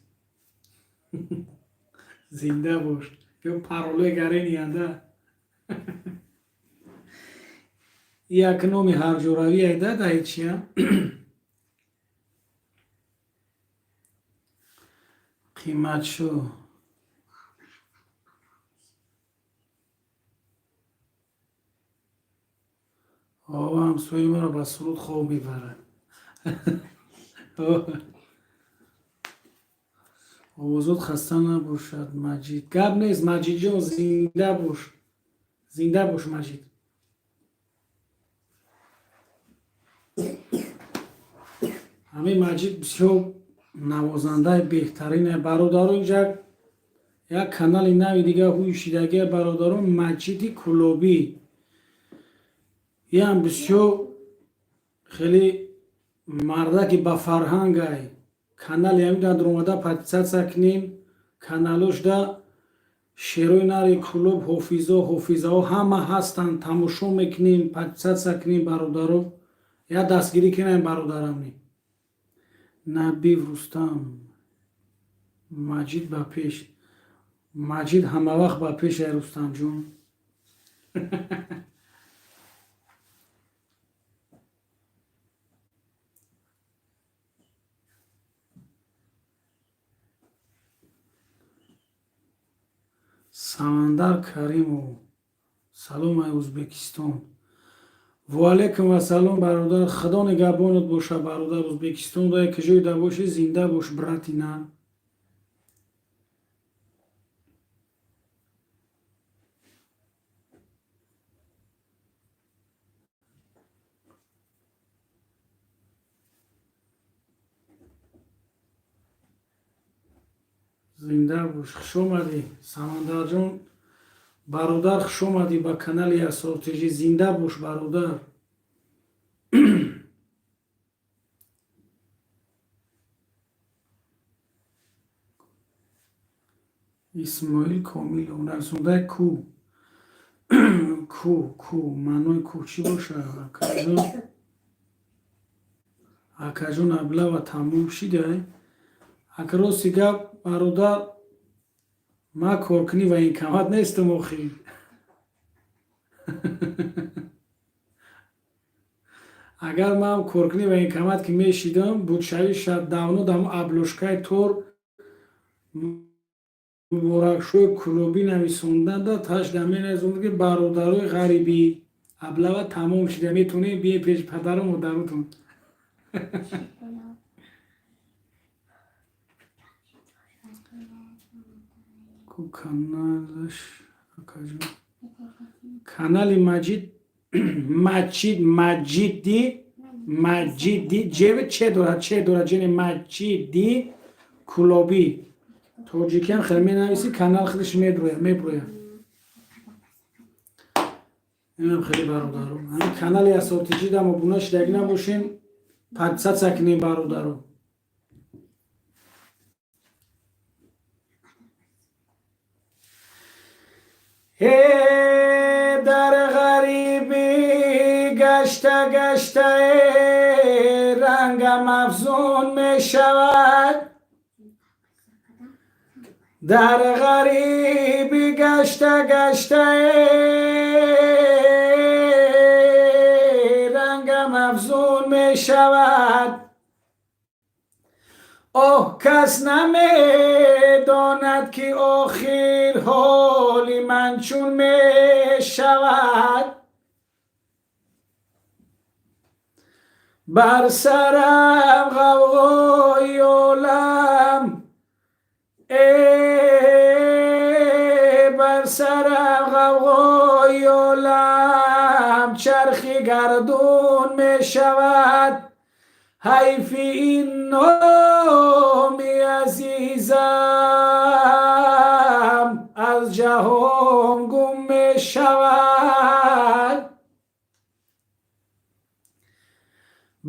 зинда бош. Ё пароле гарениянда як номи ҳарҷоравӣ айда даҳи чия қимат шу. О, ҳамсояи маро ба суруд хоб мебарад. Овозот хаста набошад, Маҷид. Гап нест, Маҷидҷон, зинда бош, зинда бош, Маҷид. Ҳамин Маҷид бисёр навозандаи беҳтарине, бародаро. Инҷа як канали нави дига ҳуи шидагия, бародарон, Маҷиди Кулобӣ. Иам бисёр хеле мардаки ба фарҳангай. Канали ҳамин дар омада подписаться кунем. Каналошда шерои нари Кулоб, ҳофизо, ҳофизаҳо ҳама ҳастанд. Тамошо мекунем, подписаться кунем, бародаро, я дастгирӣ кунем бародарамни. Набиев Рустам, Маҷид ба пеш. Маҷид ҳамавақт ба пеш ай, Рустамҷон. Самандар Каримов, салом ай Ӯзбекистон. Ваалайкум вассалом, бародар, Худо нигаҳбонат боша, бародар. Ӯзбекистон да киҷои да бошӣ, зинда бош, брати на. Зинда бош, хуш омадӣ, Самандарҷон, бародар, хуш омадӣ ба канали Асрортижӣ. Зинда бош, бародар. Исмоил Комилов нависондаи ку ку ку, маънои ку чӣ боша, акаҷон? Акаҷон, облава тамом шидай? Ака, рости гап, бародар, ман коркунӣ военкомат нестам охир. Агар ман коркунӣ военкомат ки мешидам, будшави шаб давно дам обложкаи тор муборакшои клубӣ нависонданда ташда менависонд, ки бародарои ғарибӣ, облава тамом шида, метавонед биед пеши падару модарутон. Ку каналаш, акаҷон? Канали Маҷид, Маҷид, Маҷиди, Маҷиди ҷеви че дорад, че дорад, ҷене Маҷиди Кулобӣ. Тоҷикиам хеле менависӣ, канал худаш медроя, меброя. Инам хеле, бародаро, ҳамин канали Асотиҷидам обуна шидагӣ набошем, подписаться кунем, бародаро. Э, дар ғарибӣ гашта гаштае рангам афзун мешавад, дар ғарибӣ гашта гаштае рангам афзун мешавад. Оҳ, кас намедонад, ки охир ҳоли ман чун мешавад. Бар сарам ғавғои олам, э, бар сарам ғавғои олам чархи гардун мешавад. Ҳайфи ин номи азизам аз ҷаҳон гум мешавад.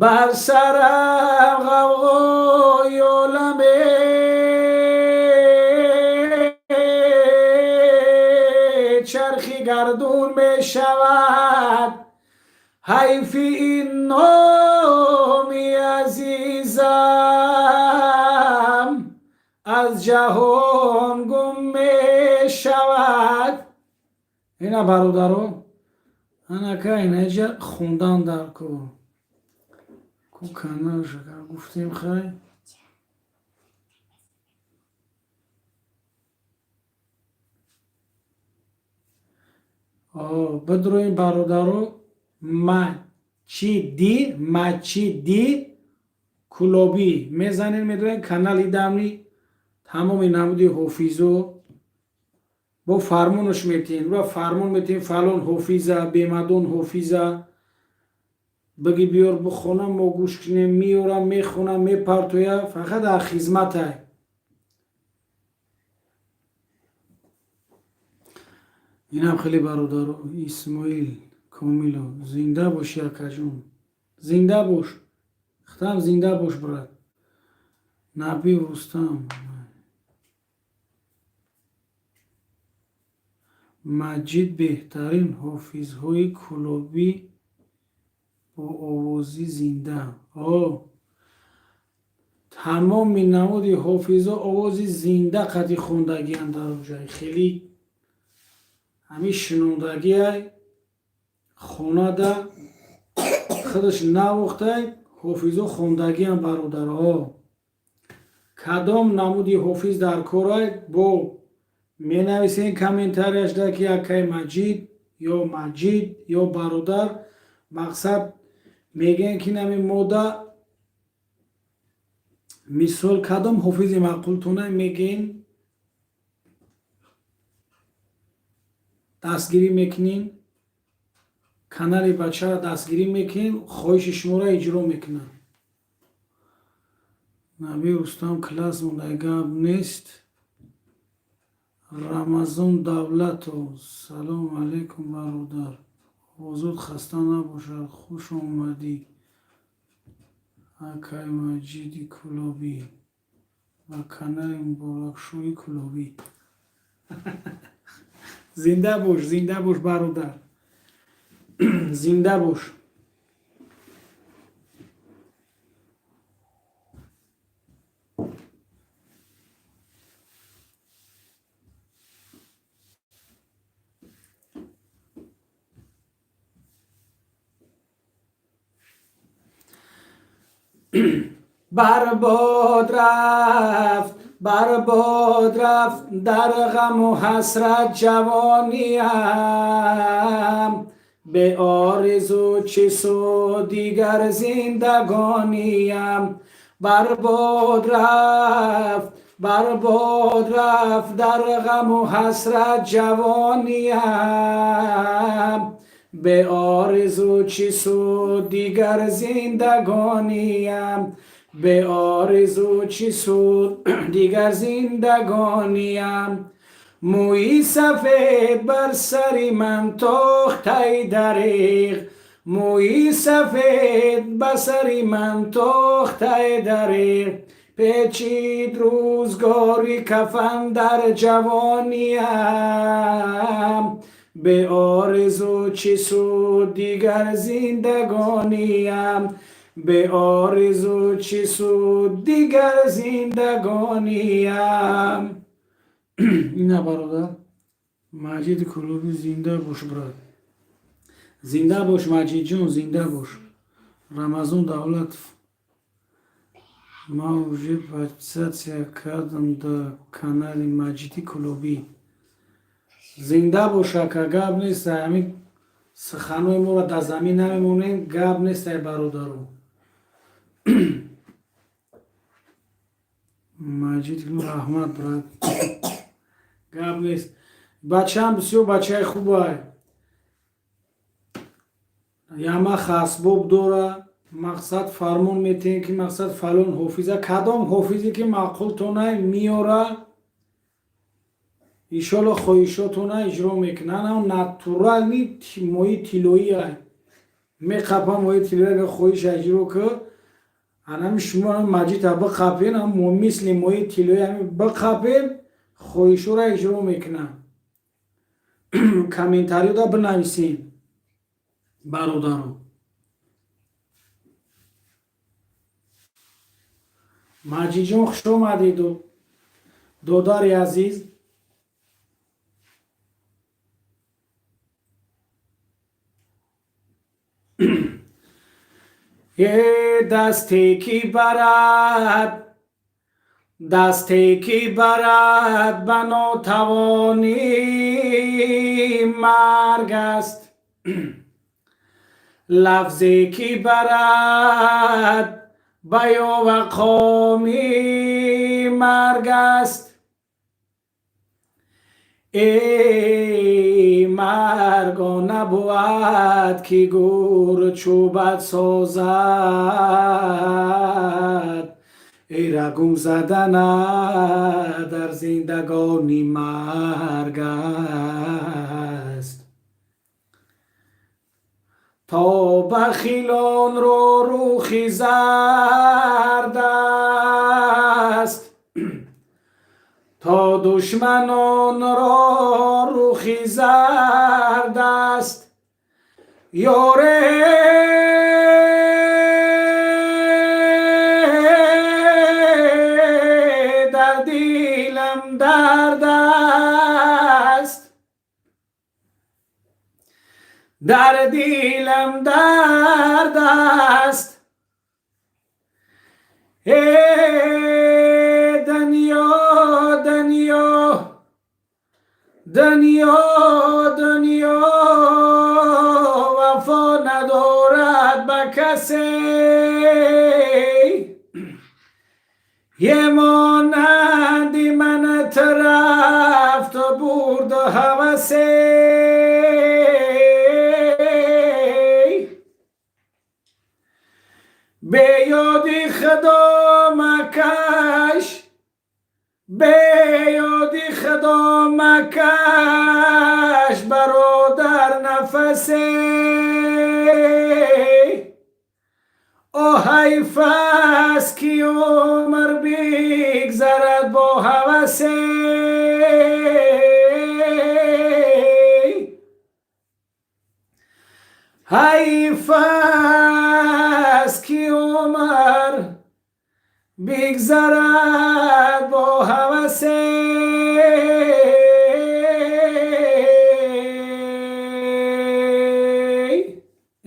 Бар сарам ғавғои оламе чархи гардун мешавад. Ҳайфи ин номи азизам аз ҷаҳон гум мешавад. Ина, бародарон, анака инаҷа хундан дар кор ку канал гуфтем. Хай, бидроем, бародаро. Мачиди, Мачиди Кулобӣ мезанед, медонед, канали дамни тамоми намуди ҳофизо бо фармонаш метиҳем ва фармон метиҳем: фалон ҳофиза, бемадон ҳофиза биги, биёр, бихонам, мо гӯш кунем. Меёрам, мехонам, мепартоя, фақат дар хизматай. Инам хеле, бародаро. Исмоил Комилов, зинда боши, акаҷон, зинда бош, хатам зинда бош, брат. Наби Рустам, Маҷид беҳтарин ҳофизҳои кулобӣ бо овози зинда. О, тамоми намуди ҳофизо овози зинда қати хондагианд дар оҷай. Хеле ҳамин шинондагиай, хонада худаш навохтай, ҳофизо хондагиам, бародарҳо. Кадом намуди ҳофиз дар корай, бо менависен комментарияшда, ки акай Маҷид ё Маҷид ё бародар, мақсад мегӯян, ки нами мода мисол кадом ҳофизи маъқултона мегӯен, дастгирӣ мекунин, канали бачаро дастгирӣ мекунин, хоҳиши шуморо иҷро мекунад. Наби Рустам класс мондай, гап нест. Рамазон Давлатов, салому алайкум, бародар, озод, хаста набошад. Хуш омадӣ, акай Маҷиди Кулобӣ, ба канали Муборакшоҳи Кулобӣ. Зинда бош, зинда бош, бародар, зинда бош. Барбод рафт, барбод рафт дар ғаму ҳасрат ҷавониям. Беоризу чӣ суд дигар зиндагониям? Барбод рафт, барбод рафт дар ғаму ҳасрат ҷавониям. Беоризу чӣ суд дигар зиндагониям? Беоризу чӣ суд дигар зиндагониям? Мӯи сафед бар сари ман тохтай дареғ, мӯи сафед ба сари ман тохтай дареғ. Печид рӯзгори кафан дар ҷавониям, беорзу чӣ суд дигар зиндагониям, беорзу чӣ суд дигар зиндагониям. Ина, бародар Маҷиди Кулобӣ, зинда бош, брат, зинда бош, Маҷидҷон, зинда бош. Рамазон Давлатов: ман уже подписаться кардам дар канали Маҷиди Кулобӣ. Зинда бош, ака, гап нест. Ҳамин суханҳои моро дар замин намемонем, гап нест, ай бародаро. Маҷид, раҳмат, брат, гап нест. Бачаам бисёр бачаи хубай, ямаха асбоб дора. Мақсад, фармон метиҳем, ки мақсад, фалон ҳофиза, кадом ҳофизе ки маъқултонай, меёра, иншолло хоҳишотона иҷро мекунад. Натуральный мои тиллоия меқапа, мои тиллоия хоҳиша иҷро ки анами шумо Маҷида биқапен, мисли мои тиллоия биқапен, хоҳишоро иҷро мекунад. Комментариёда бинависем, бародаро. Маҷидҷон, хуш омадед, додари азиз. Е дасте ки барад, дасте ки барад ба нотавонӣ, марг аст. Лафзе ки барад ба ёвақомӣ, марг аст. Эй марг он набувад, ки гур чӯбат созад, эй рагум задана дар зиндагонӣ марг аст. То бахилонро рухи зард аст, то душманонро рухи зард аст, ёре. Дар дилам дард аст, дар дилам дард аст. Э дунё, дунё, дунё, дунё вафо надорад ба касе, е монанди манат рафт, бурд ҳавасе. Беёди худо макаш, беёди худо макаш, бародар, нафасе. О ҳайф аст, ки умр бигзарад бо ҳавасе. Ҳайф аст, ки умр бигзарад бо ҳавасе.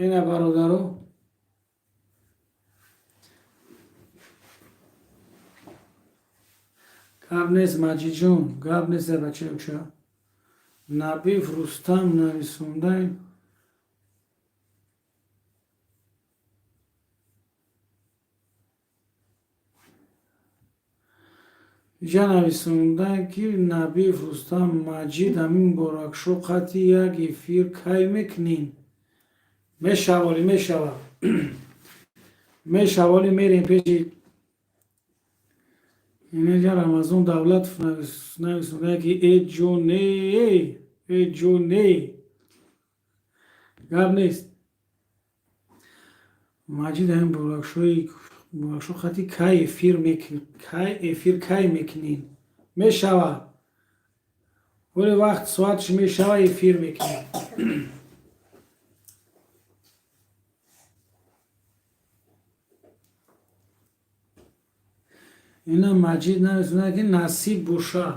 Ина, бародаро. Гап нест, Маҷидҷон, гап нест, бачаи уча. Набиев Рустам нависондаем. Иҷа нависондаем, ки Набиев Рустам: Маҷид, ҳамин Муборакшо қатъи як эфир кай мекунем? Мешаволи, мешава, мешаволи, мерем пеши. Инҷа Рамазон Давлатов нависонда, ки э ҷоне, э ҷоне, гап нест. Маҷид, ҳамин буракшои буракшо хати кай эфир мекунӣ? Кай эфир, кай мекунӣ? Мешава, вале вақт соатш мешава, эфир мекунем. Ина Маҷид нависонда, ки насиб боша,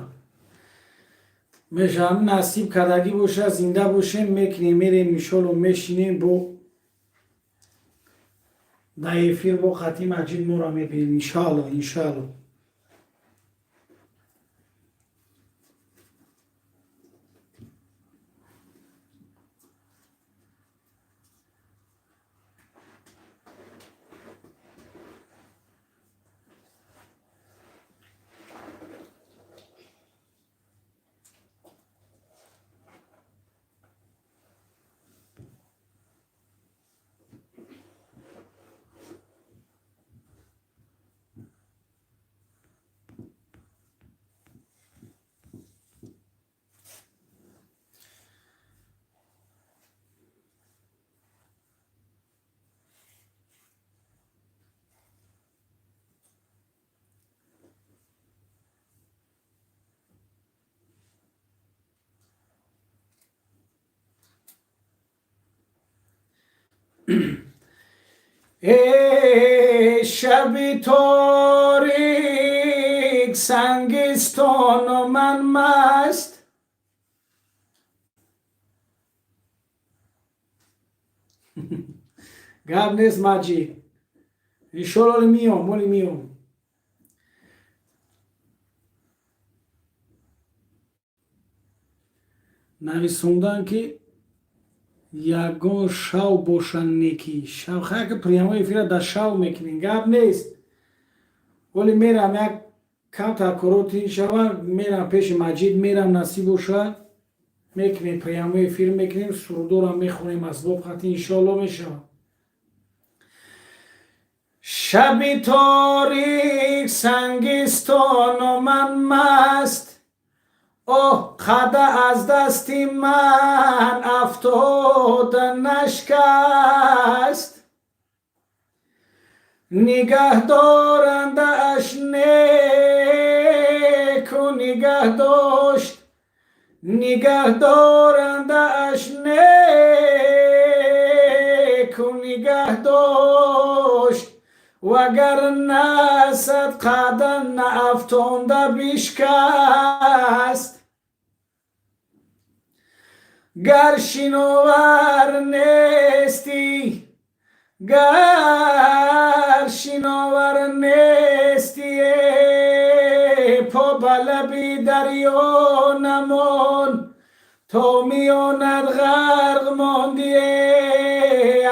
мешава. Насиб кардагӣ боша, зинда бошем, мекунем, мерем, иншолло, мешинем бо дар эфир, бо хати Маҷид моро мебинем, иншоалло, иншоалло. Э шаби торик, сангистону ман маст. Гап нест, Маҷид, иншолло, оли миём, оли миём. Нависондан, ки ягон шав бошанд, неки шав хаяки прямой эфира дар шав мекунем. Гап нест, оли мерам, як камтар короти шава, мерам пеши Маҷид, мерам, насиб боша, мекунем, прямой эфир мекунем, сурудорам мехонем, асбоб хати, иншоалло, мешавад. Шаби торик, сангистону ман маст, оҳ, қада аз дасти ман афтода нашкаст, нигаҳдорандааш неку нигаҳ дошт, нигаҳдорандааш неку нигаҳ дошт, вагарна сад қада наафтонда бишкаст. Гар шиновар нестӣ, гар шиновар нестӣ, по ба лаби дарё намон, то миёнат ғарқ мондие,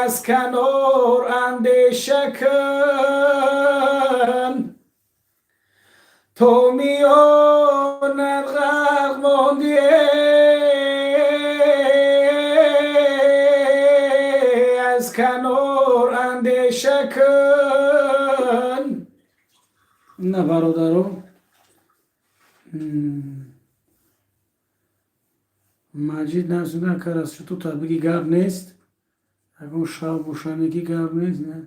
аз канор андеша кун, то миёнат ғарқ мондие, аз канор андеша кун. На, бародаро, Маҷид насуда карас шуту табиги. Гап нест, ягон шав бошанеки, гап нест. Не,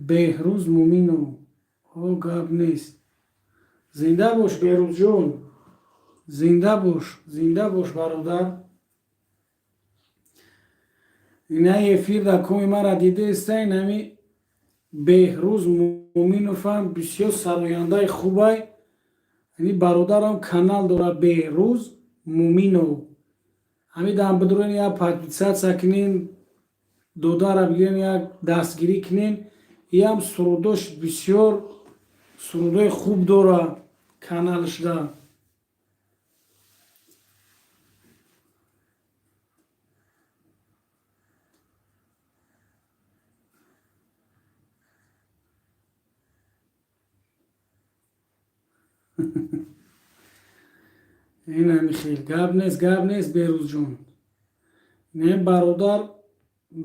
Беҳрӯз Муминов, о, гап нест. Зинда бош, Беҳрӯзҷон, зинда бош, зинда бош, бародар. Инаи эфир дар коми мара дидаеста, инами Беҳрӯз Муминовам бисёр сарояндаи хубай. Ини бародарам канал дора, Беҳрӯз Муминов. Ҳами дам бидурен, як подписаться кунен, додара бигирен, як дастгирӣ кунен. Иам сурудош бисёр сурудои хуб дора каналашда. Инами хел, гап нест, гап нест, Беҳрӯзҷон. Не, бародар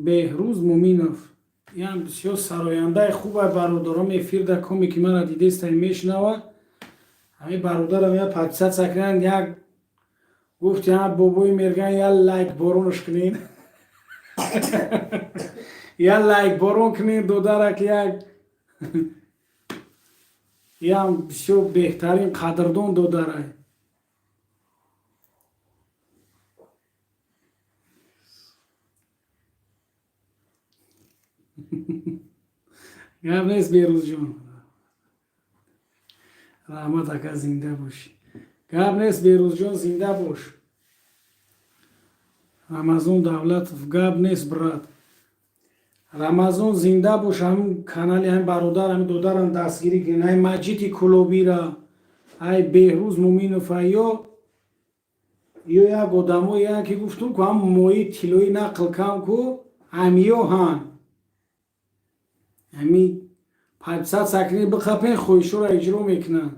Беҳрӯз Муминов. Ям бисёр сарояндаи хубай, бародаром. Эфирда коме ки мара дидестай, мешунава. Ҳамин бародарам я подписаться кунанд. Як гуфт, я бобои мерган, я лайк боронш кунед, я лайк борон кунед, додарак. Як ям бисёр беҳтарин, қадрдон додарай. Гап нест, Берӯзҷон, раҳмат, ака, зинда бошӣ. Гап нест, Берӯзҷон, зинда бош. Рамазон Давлатов, гап нест, брат. Рамазон, зинда бош. Ҳамин канали ҳамин бародар, ҳамин додарам дастгирӣ кунед. Ай Маҷиди Кулобира, ай Беҳрӯз Муминов, ё як одамое ки гуфтум ку, ҳам мои тиллоӣ нақл кам ку, ҳамиё ҳан ҳами подписаться кунед, биқапен, хоҳишҳоро иҷро мекунанд.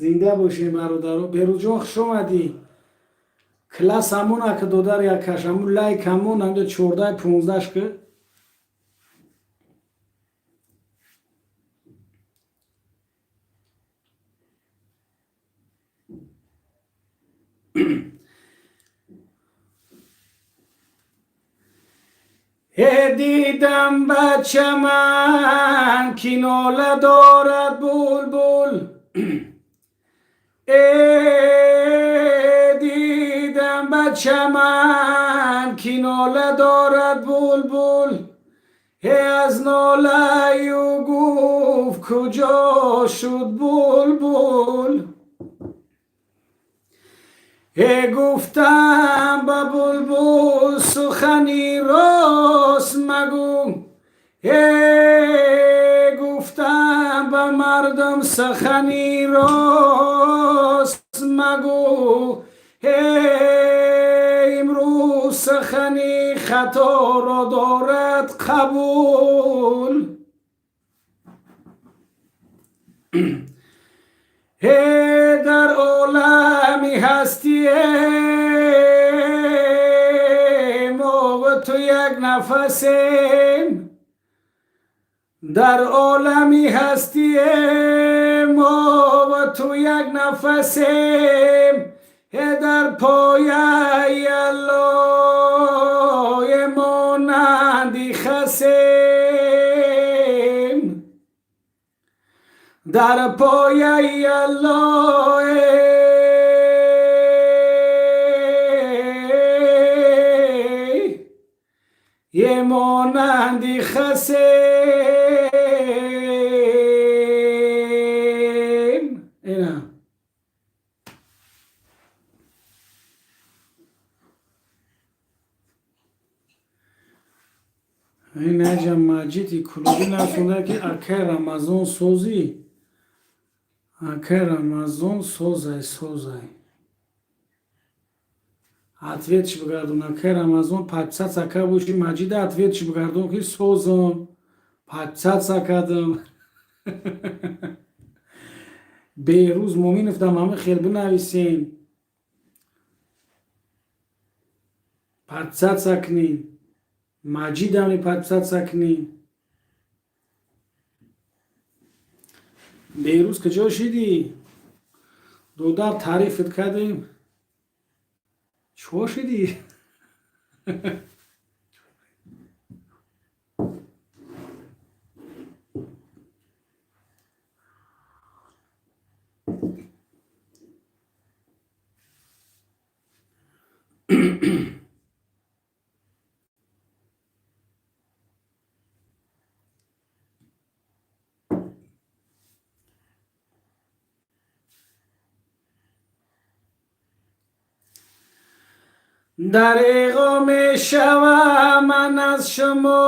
Зинда бошем, бародаро. Берӯзҷон, хуш омадӣ. Класс ҳамон ака, додар, якаш ҳамун лайк ҳамон ҳамҷа 14 15-ш ки. Э, дидам ба чаман ки нола дорад булбул. Э, дидам ба чаман ки нола дорад булбул. Э, аз нолаю гуфт: куҷо шуд булбул? Э, гуфтам ба булбул: сухани рост магӯ. Э, гуфтам ба мардум: сухани рост магӯ. Э, имрӯз сухани хаторо дорад қабул. Э, дар олами ҳастие мо ту як нафасем. Дар олами ҳастие мо ва ту як нафасем. Э, дар пояи Аллое монанди хасем. Дар пояи Аллое монанди хасем. Ина. Инаҷа Маҷиди Кулобӣ нависонда ки: акай Рамазон, созӣ? Акай Рамазон, созай, созай. Ответ ш бигардон, акай Рамазон. Подписаться ка боши, Маҷида ответ ш бигардон ки созам, подписаться кардам. Беҳрӯз Муминов дам ҳама хел бинависем, подписаться кунем, Маҷидам подписаться кунем. Беҳрӯз, куҷо шидӣ, додар? Таърифат кардем, чиҳо шидӣ? Дареғо мешавам ман аз шумо,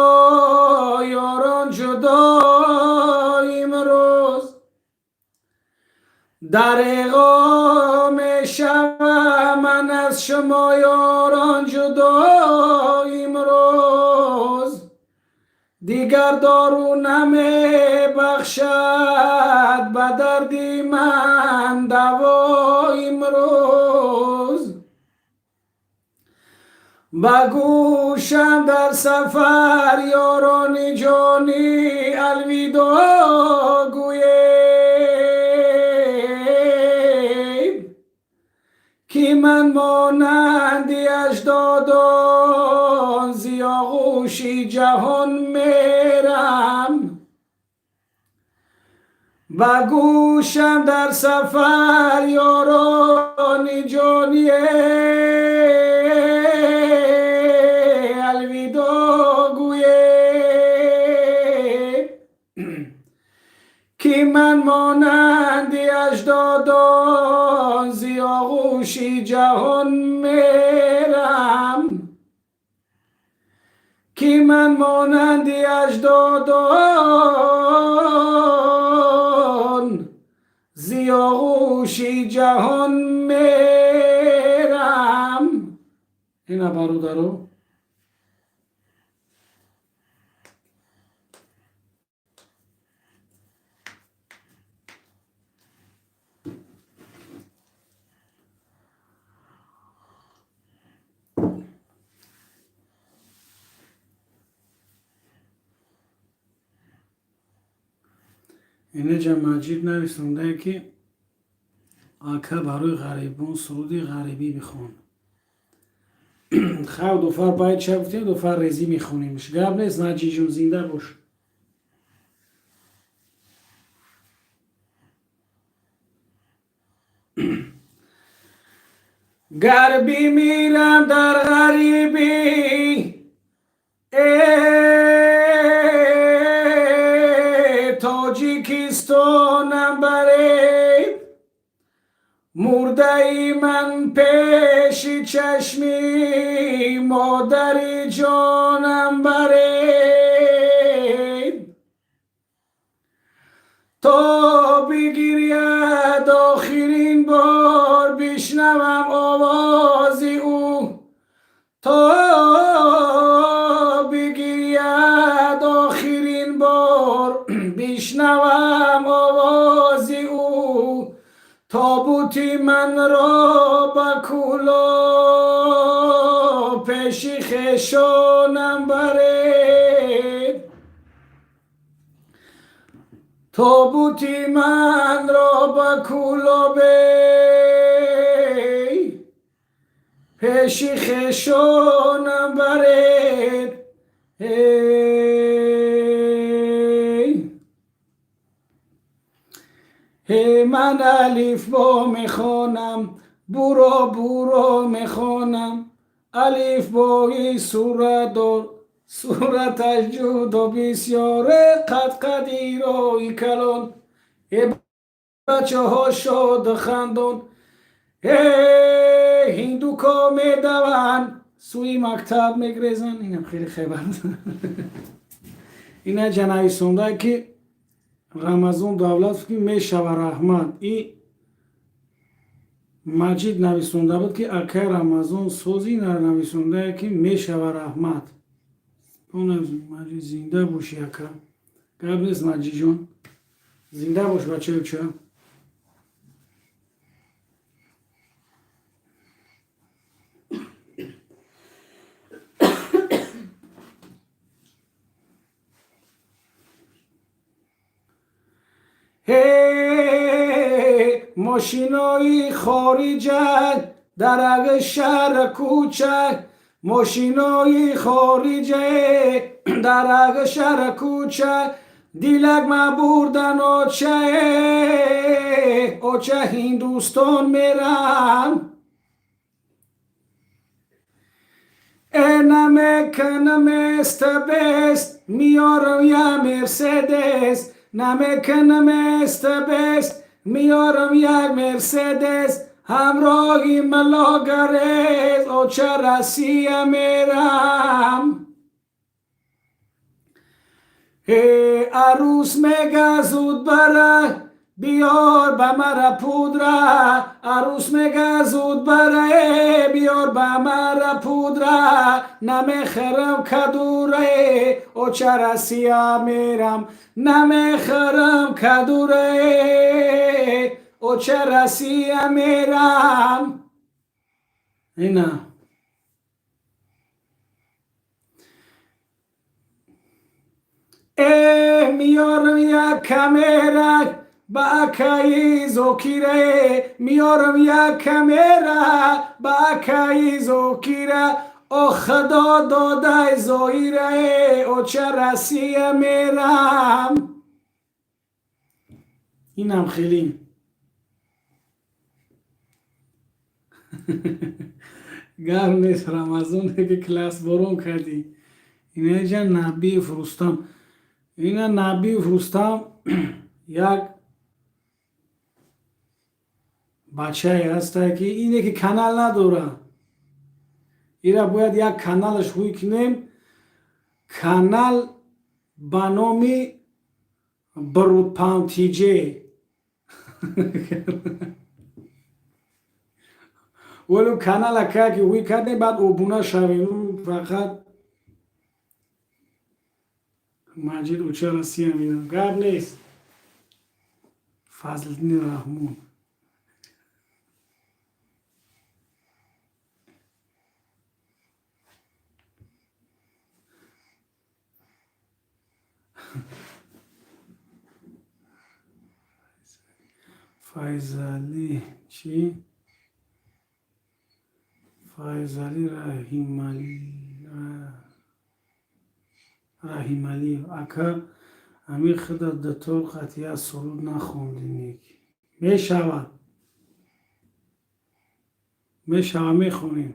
ёрон, ҷудо имрӯз. Дареғо мешавам ман аз шумо, ёрон, ҷудо имрӯз. Дигар дору намебахшад ба дарди ман даво имрӯз. Ба гӯшам дар сафар ёрони ҷонӣ алвидоъ гӯем, ки ман монанди аҷдодон зи оғӯши ҷаҳон мерам. Ба гӯшам дар сафар ёрони ҷонӣ алвидоъ гӯем, ки ман монанди аҷдодон зи оғӯши ҷаҳон мерам, ки ман монанди аҷдодон зи оғӯши ҷаҳон мерам. Ина, бародаро. Инеҷа Маҷид нависондае, ки ака, барои ғарибон суруди ғарибӣ бихон. Хав, дуфар байт ча гуфтем, дуфар резӣ мехонемш. Гап нест, Маҷидҷон, зинда бош. Гар бимирам дар ғарибӣ, э Тоҷикистонам баред, мурдаи ман пеши чашми модари ҷонам баред, то бигиряд охирин бор, бишнавам овози ӯ, то бигиряд охирин бор, бишнавам овози ӯ, тобути манро ба Кӯлоб пеши хешонам баред, тобути манро ба Кӯлобе пеши хешонам баред. Эй ҳе, ман алифбо мехонам, буро буро мехонам, алифбои суратдор, сураташ ҷудо бисёре, қадқади рои калон, э бачаҳо шоду хандон, э ҳиндуко медаванд, сӯи мактаб мегрезанд. Инам хеле хебар. Ина ҷанависонда, ки Рамазон Давлатов, ки мешава, раҳмат. И Маҷид нависонда буд, ки акай Рамазон сози, нависондае, ки мешава, раҳмат. Маҷид, зинда бошӣ, ака. Гап нест, Маҷидҷон, зинда бош, бачаюча. Ҳе, мошинои хориҷа дар аги шаҳр кӯча, мошинои хориҷа дар аги шаҳр кӯча, дилак ма бурдан оча, оча, Ҳиндустон мерам. Э намекунам эстабест, меёрам я Мерседес, намекунам эстабест, меёрам як Мерседес, ҳамроҳи малогарез, оча, Россия мерам. Э арӯс мега, зуд бара биёр ба мара пудра, арӯс мега, зуд бара, э биёр ба мара пудра, намехӯрам кадура, э оча, Россия мерам, намехӯрам кадура, э оча, Россия мерам. Ина. Э, миёрам як камера ба акаи Зокира, миёрам як камера ба акаи Зокира. О Худо додай Зоира, оча, Россия мерам. Инам хеле гарм нест. Рамазон ки класс борон кардӣ. Инаҷа Набиев Рустам, ина Набиев Рустам як бачае ҳастае, ки ине ки канал надора. Ира бояд як каналаш ҳуй кунем, канал ба номи Брудпамтиҷе. Вале канала ка ки ҳуй кардем, баъд обуна шавем. Фақат Маҷид уча Россия меям, гап нест. Фазлиддини Раҳмон. Файзалӣ чӣ? Файзалӣ Раҳималиев, ака, ами худа дутор қатъия суруд нахондинек. Мешавад, мешавад, мехонем.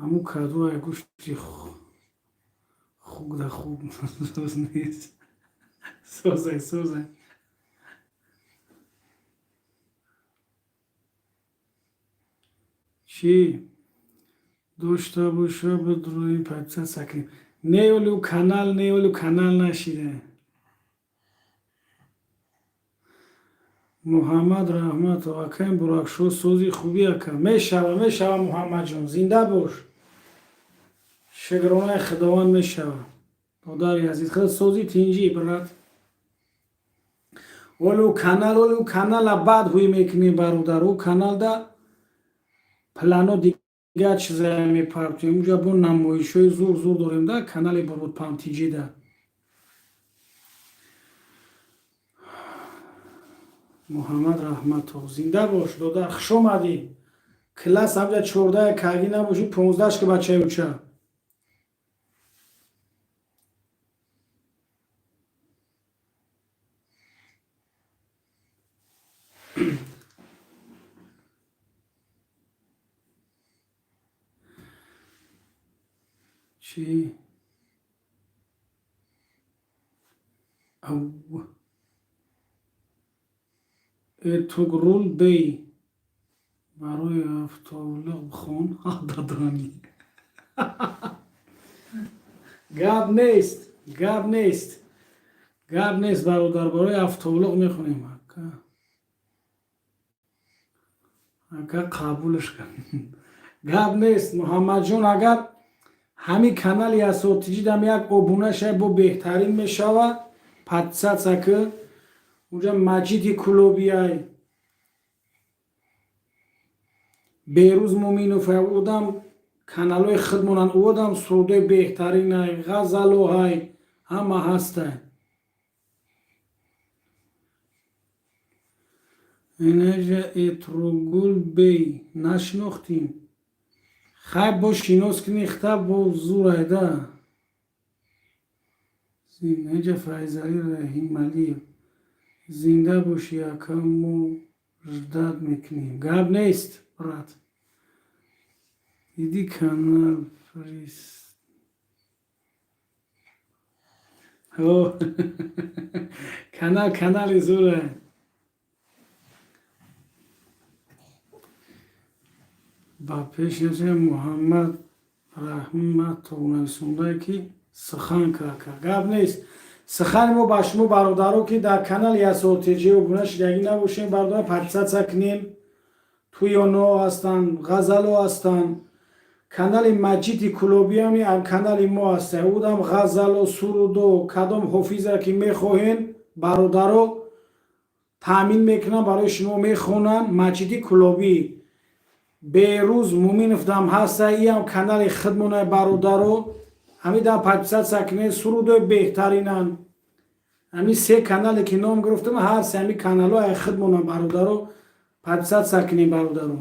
Аму кадуай гӯшти хук да хуб соз нест. Созай, созай. Чӣ дошта боша, бидроим, подписаться кунем. Не, олю канал не, олю канал нашида. Муҳаммад Раҳматов, акаем Буракшо, сози хуби, ака. Мешава, мешава, Муҳаммадҷон, зинда бош. Шукронаи Худованд, мешава. Додари азиз, худ сози, тинҷӣ, брат. Олу канал, олу канала баъд ҳуй мекунем, бародар. Ӯ каналда плано дигар чизая мепартоем. Уҷа бо намоишҳои зур зур дорем да канали Бурудпамтиҷида. Муҳаммад Раҳматов, зинда бош, додар, хушомадӣ. Класс ҳамҷа 14 каргӣ набошӣ, 15-ш ки, бачаи уча. Чӣ? Ав. Эртугрул бей, барои ҳафтовлиқ бихон, дадони. Гап нест, гап нест, гап нест, бародар, барои ҳафтовлиқ мехонем. Ака, ака, қабулш кун. Гап нест, Муҳаммадҷон, агар ҳамин канали Асотиҷидам як обуна шавад, бо беҳтарин мешавад. Подписаться ки. Уҷа Маҷиди Кулобияй, Берӯз Муминов, одам каналҳои худ монанд, одам сурудои беҳтаринай, ғазалоҳай, ҳама ҳастай. Инажа Этругул бей нашинохтим. Хай, бо шинос кунӣ, хта бо зурайда. Инажа Файзалӣ Раҳималиев, зинда бошӣ, ака, мо ждать мекунем. Гап нест, брат. Иди канал фрис. Канал, канали зура. Ба пеш Муҳаммад Раҳматов нависондае, ки сухан ака. Гап нест, сухани мо ба шумо, бародаро, ки дар канали Асотиҷи обуна шидагӣ набошем, бародар, подписаться кунем. Туёно ҳастанд, ғазало ҳастанд. Канали Маҷиди Кулобиами канали мо аста. Удам ғазалу, суруду, кадом ҳофиза ки мехоҳен, бародаро таъмин мекунам, барои шумо мехонанд. Маҷиди Кулобӣ, Берӯз Муминовдам ҳаста, иам канали худмона, бародаро. Ҳамидам подписаться кунед, сурудои беҳтаринанд. Ҳамин се канале ки ном гирифтам, ҳар се ҳамин каналҳо ай худмона, бародаро, подписаться кунед, бародаро.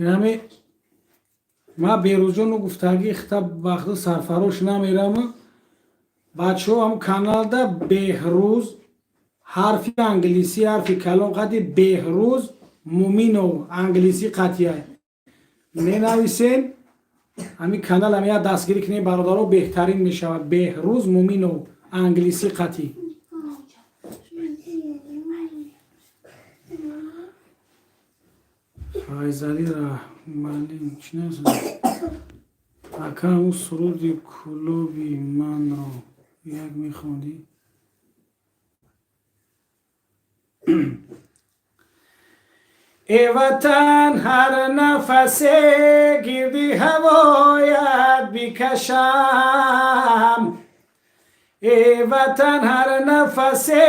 Инами ма Берӯзҷону гуфтагӣ хита вақти сарфарош намерам. Бачаҳо, ҳам каналда Беҳрӯз, ҳарфи англисӣ, ҳарфи калон қати, Беҳрӯз Муминов, англисӣ қатия менависен. Ҳамин каналам як дастгирӣ кунед, бародаро, беҳтарин мешавад. Беҳрӯз Муминов, англисӣ қатӣ. Файзалӣ Раҳмалин чӣ нависад? Ака, ҳамун суруди Кулоби манро як мехондӣ? Э ватан, ҳар нафасе гирди ҳавоят бикашам, э ватан, ҳар нафасе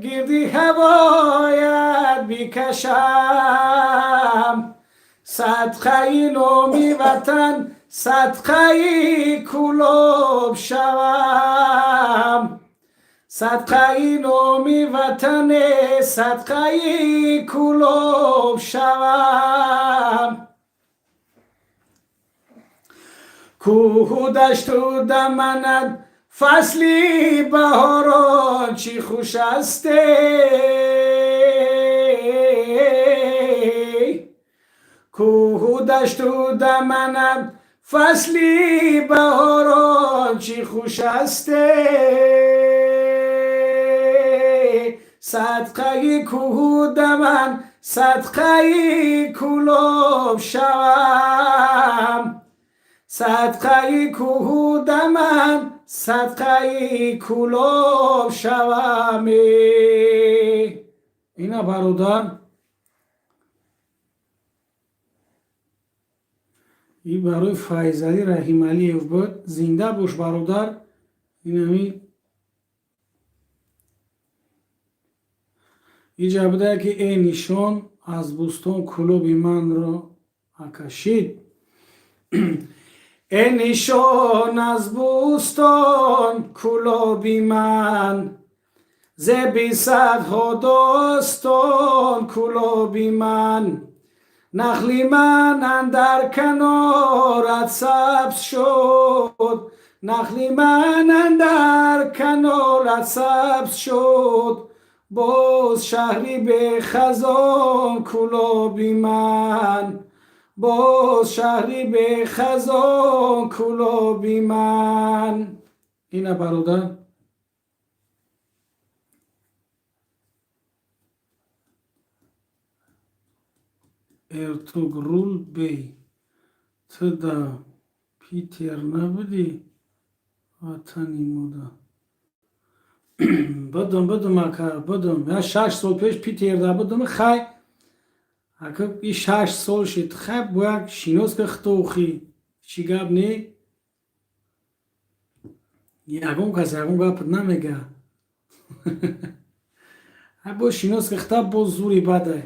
гирди ҳавоят бикашам, садқаи номи ватан, садқаи Кулоб шавам, садқаи номи ватане, садқаи Кулоб шавам. Кӯҳу дашту даманат фасли баҳорон чӣ хуш асте, кӯҳу дашту даманат фасли баҳорон чӣ хуш асте, садқаи кӯҳу даман, садқаи Кулоб шавам, садқаи кӯҳу даман, садқаи Кулоб шавам. Ина, бародар, и барои Файзалӣ Раҳималиев буд. Зинда бош, бародар. Инами иҷа будае ки э нишон аз бӯстон Кулоби манро акашид. Э нишон аз бӯстон Кулоби ман, зеби садҳо достон Кулоби ман, нахли ман андар канорат сабз шуд, нахли ман андар канорат сабз шуд, боз шаҳри бехазон Кулоби ман, боз шаҳри бехазон Кулоби ман. Ина, бародар. Эртугрул бей, ту да Питер набудӣ, ватани мода? Будум, будум, ака, будум. Я 6 сол пеш Питерда будум. Хай, ака, и 6 сол шид. Хай, бояк шинос ка хитохи, чӣ гап не, ягон кас ягон гап намега. Бо шинос ка хита, боз зури бадай.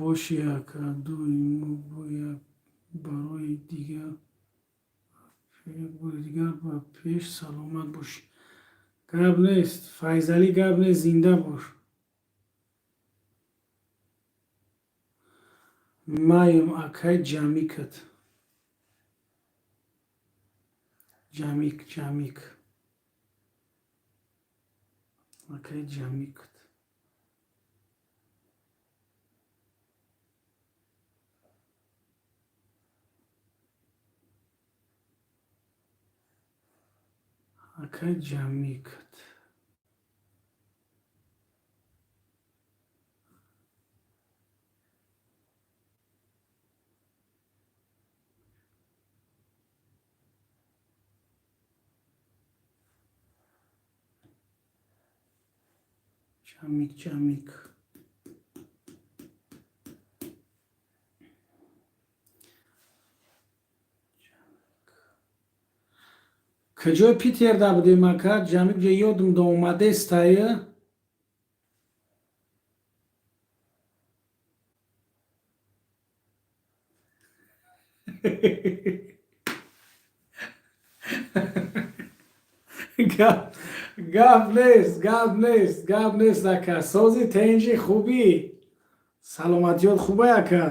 Боши, ака, доимо бо як барои дигар, як бори дигар ба пеш, саломат бошӣ. Гап нест, Файзалӣ, гап нест, зинда бош. Маем, акай Ҷамикат, Ҷамик, Ҷамик, акай Ҷамикат. Акай Ҷамикат. Ҷамик, Ҷамик. Куҷои Питерда будем, ака Ҷамик? Ҷа ёдум доомадестая. Гап нест, гап нест, гап нест, ака. Сози, тенҷи, хубӣ, саломатиёт хубай, ака?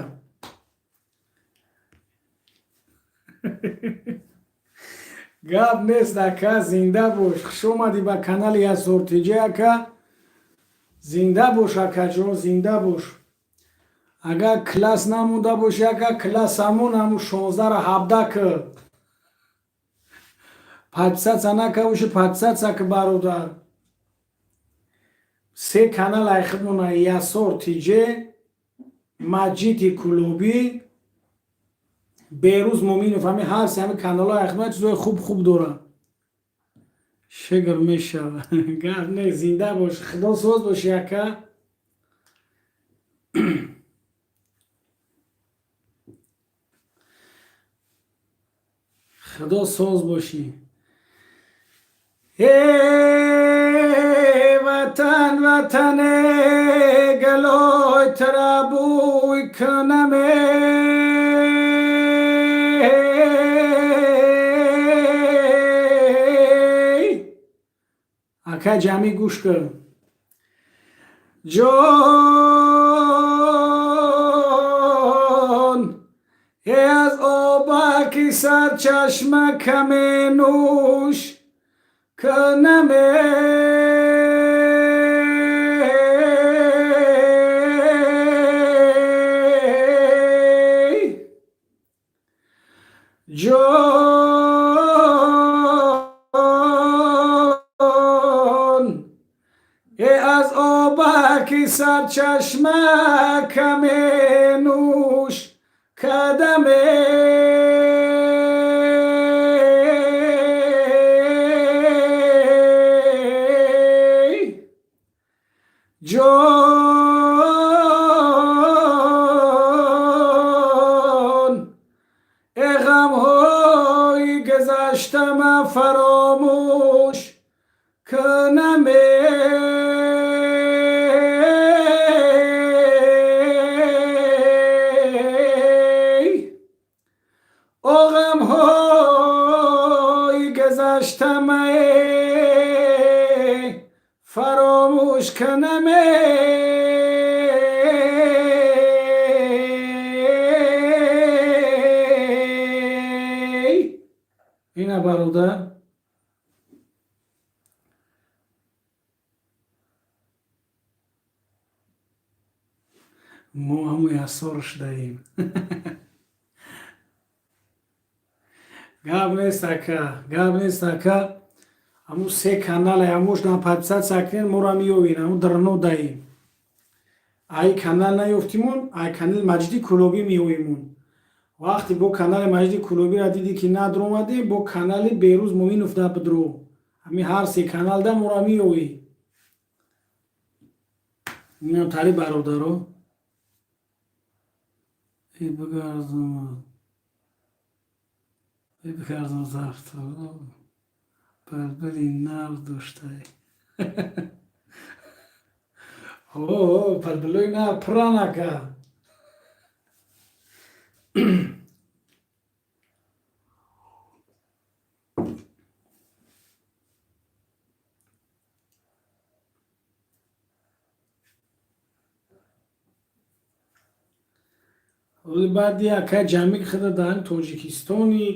Гап нест, ака, зинда бош. Хуш омадӣ ба канали Ясортиҷа, ака. Зинда бош, акаҷон, зинда бош. Агар класс намонда бошӣ, ака, классамон ҳаму 16-ра 17 ки подписаться нака боши, подписаться ки, бародар. Се канал айхидмона: Ясор Тиҷе, Маҷиди Кулобӣ, Берӯз Муминов. Ҳами ҳар се ҳами каналҳо айхидмона чизои хуб хуб дорад. Шигр мешава. Гап не, зинда бош, худо соз боши, ака. Худо соз бошӣ. Э ватан, ватане, галой тара бӯй кунаме. Ака Ҷамӣ, гӯш кун. Ҷон, э аз обаки сарчашма каме нӯш кунаме. Ҷон, э аз обаки сарчашма каме нӯш кадаме. Ҷон, э ғамҳои гузаштама фаромӯш кунаме. О ғамҳои гузаштама фаромӯш кунаме. Ина, бародар. Мо ҳамои асор шудаем. Гап нест, ака, гап нест, ака. Ҳамун се канале, ҳамуш на подписаться кунед, моро меёбед. Ҳамун дрно даем. Ай канал наёфтимон, ай канали Маҷиди Кулобӣ меоемон. Вақте бо канали Маҷиди Кулобиро дидӣ, ки надромадем, бо канали Берӯз Муъминов да бидро. Ҳамин ҳар се каналда моро меёвӣ. Инам тари, бародаро. Э бигардам, э бигардам, зафтро балбали нар доштай. О, балбалои нар пуран, ака. Баъди ака Ҷамил худа дар Тоҷикистони,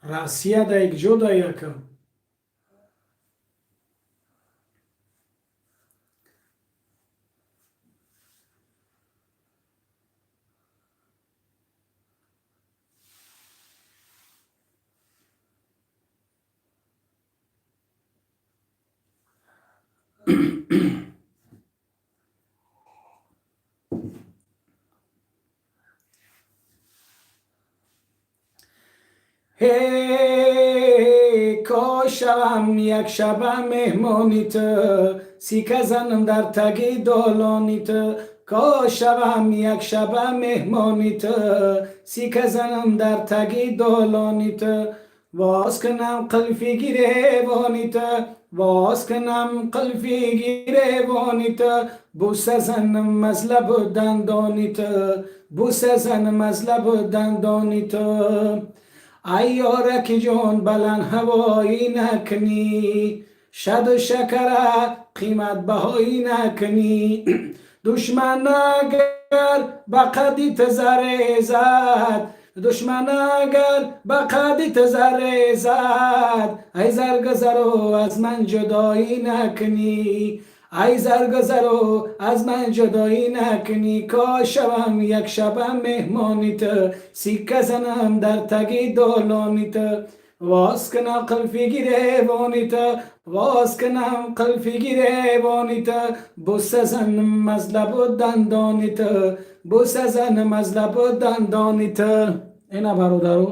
Россия да якҷо да, ака. Ҳей, кош шавам як шаба меҳмони ту, сика занам дар таги долони ту. Кош шавам як шаба меҳмони ту, сика занам дар таги долони ту. Воз кунам қулфи гиребони ту, воз кунам қулфи гиребони ту. Бӯса занам аз лабу дандони ту, бӯса занам аз лабу дандони ту. Ай ёраки ҷон, баланд ҳавоӣ накунӣ, шаду шакара қимат баҳоӣ накунӣ. Душман агар ба қади ту зарезад, душман агар ба қади ту зарезад, ай заргузаро, аз ман ҷудоӣ накунӣ, ай заргузаро, аз ман ҷудоӣ накунӣ. Кош шавам як шаба меҳмони ту, сикка занам дар таги долони ту. Воз кунам қулфи гиребони ту, воз кунам қулфи гиребони ту. Бӯса занам аз лабу дандони ту, бӯса занам аз лабу дандони ту. Ина, бародаро.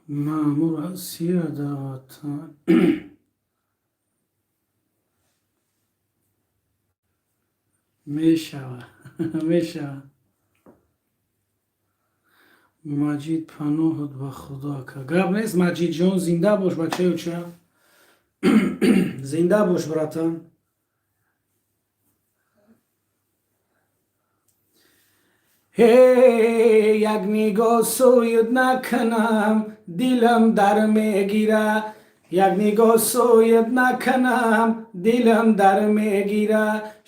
Маъмур Россия даъват мешава, мешава. Маҷид, паноҳат ба Худо, ака. Гап нест, Маҷидҷон, зинда бош, бачаюча, зинда бош, братан. Ҳе, як нигоҳ сӯют накунам, дилам дар мегира. Як нигоҳ сӯят накунам, дилам дар мегира.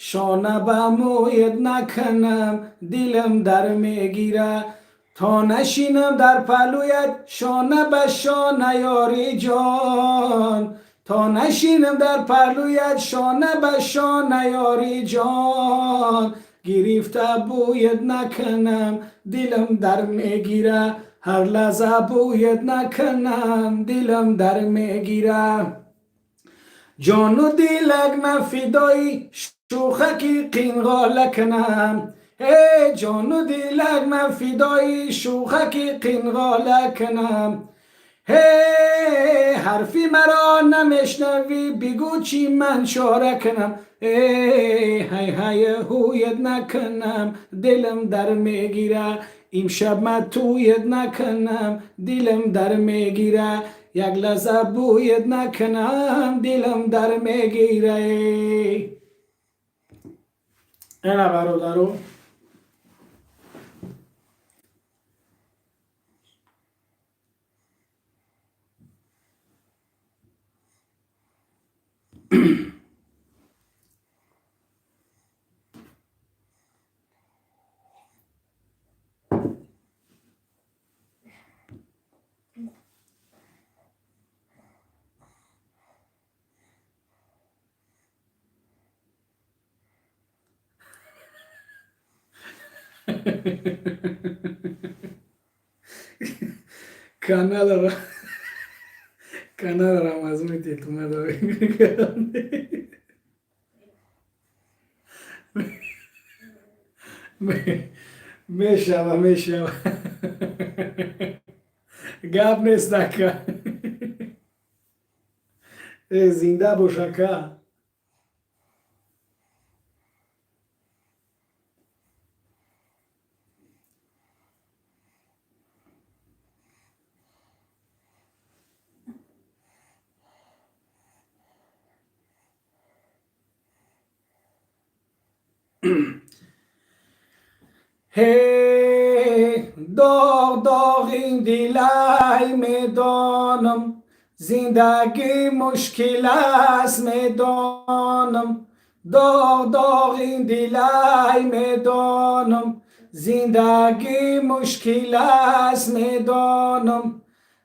Шона ба мӯят накунам, дилам дар мегира. То нашинам дар паҳлӯят шона ба шона, ёри ҷон, то нашинам дар паҳлӯят шона ба шона, ёри ҷон, гирифта бӯят накунам, дилам дар мегира. Ҳар лаҳза бӯят накунам, дилам дар мегира. Ҷону дилак ман фидои шӯхаки қинғола кунам. Э, ҷону дилак ман фидои шӯхаки қинғола кунам. Ҳе, ҳарфи маро намешнавӣ, бигӯ, чӣ ман чора кунам? Э, ҳай ҳай ҳуят накунам, дилам дар мегира. Имшаб ман тӯят накунам, дилам дар мегира. Як лаҳза бӯят накунам, дилам дар мегира. Ана, бародаро. Канала Рамазони тетума. Мешава, мешава, гап нест, ака. Э, зинда бош, ака. Ҳе, доғ доғ ин дилай, медонам, зиндагӣ мушкил аст, медонам. Доғ доғ ин дилай, медонам, зиндагӣ мушкил аст, медонам.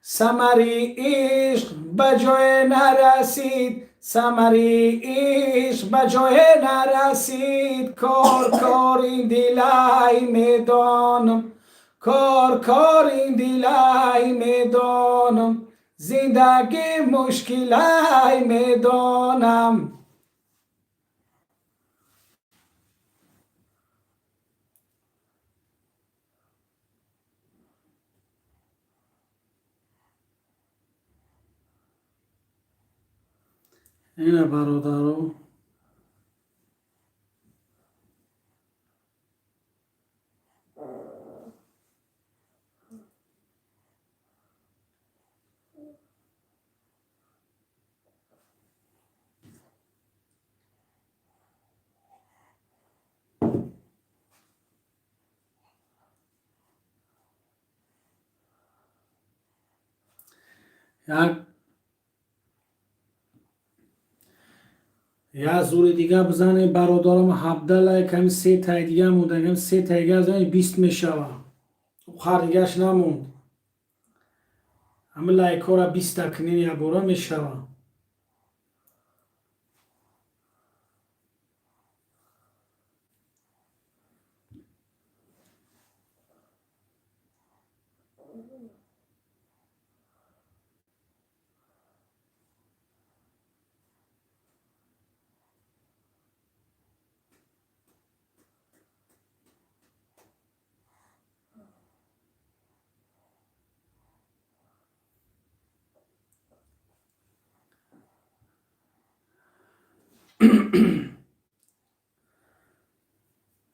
Самари ишқ ба ҷое нарасид, самари ишқ ба ҷое нарасид. Кор, кор ин дилай, медонам, кор, кор ин дилай, медонам, зиндагӣ мушкилай, медонам. Ина, бародаро, як зури дига бизанем, бародарам. 17 лайк, ҳами се тай дига монда. Ҳами се тай дига бизанем, 20 мешава. Хар дигаш намонд. Ҳами лайкҳоро 20-та кунем, якбора мешава.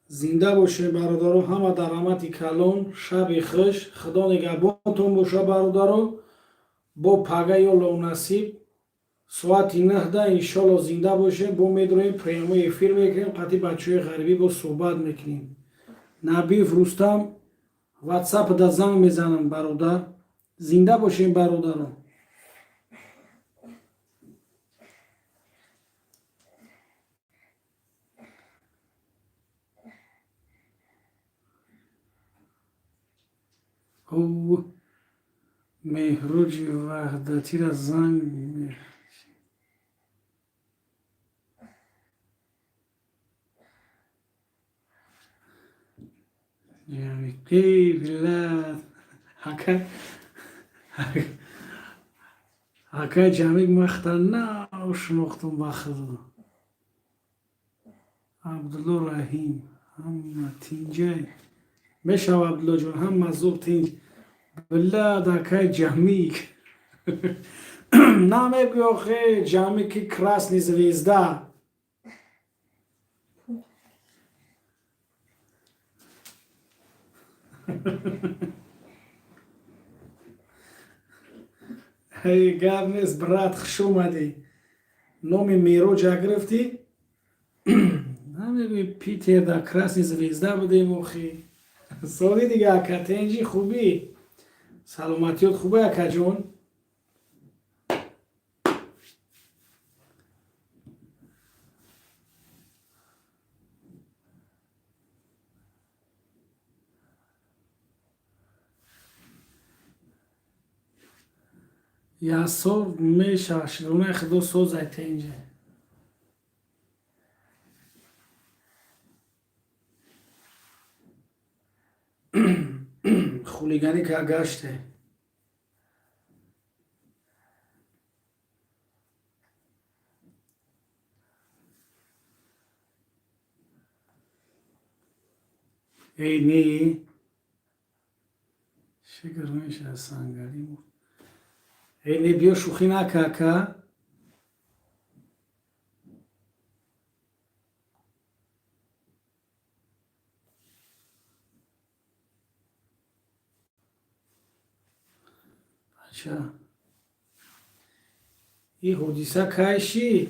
Зинда бошед, бародаро, ҳама дар раҳмати калон. Шаби хуш, Худо нигаҳбонтон боша, бародаро. Бо пага ё лонасиб соати 9-да, иншолло, зинда бошем, бо медроем, прямой эфир мекунем, қати бачаҳои ғарибӣ бо суҳбат мекунем. Набиев Рустам, Ватсапда занг мезанам, бародар. Зинда бошем, бародаро. Меҳруҷи Ваҳдатира занг. Эй, билад, акай Ҷамик, махта нав шинохтум, ба худо. Абдулло Раҳим, ҳама тинҷай мешава, Абдуллоҷон, ҳама зуд тинҷ. Блядь, акай Ҷамик, намегӯй охе, Ҷамики красный звезда. Эй, гап нест, брат, хуш омадӣ. Номи Мероҷа гирифтӣ, намегӯи, Питер да красный звезда будем охи. Соли дига, ака, тенҷи, хубӣ, саломатиёт хубе, акаҷон? Як сол мешава, шукронаи Худо, созай, тенҷа. Хулиганӣ ка гаште. Эй, не, шукр меша, Сангалӣ. Эй, не, биё, шӯхӣ нака, ака. Ача, ин ҳодиса кай шид?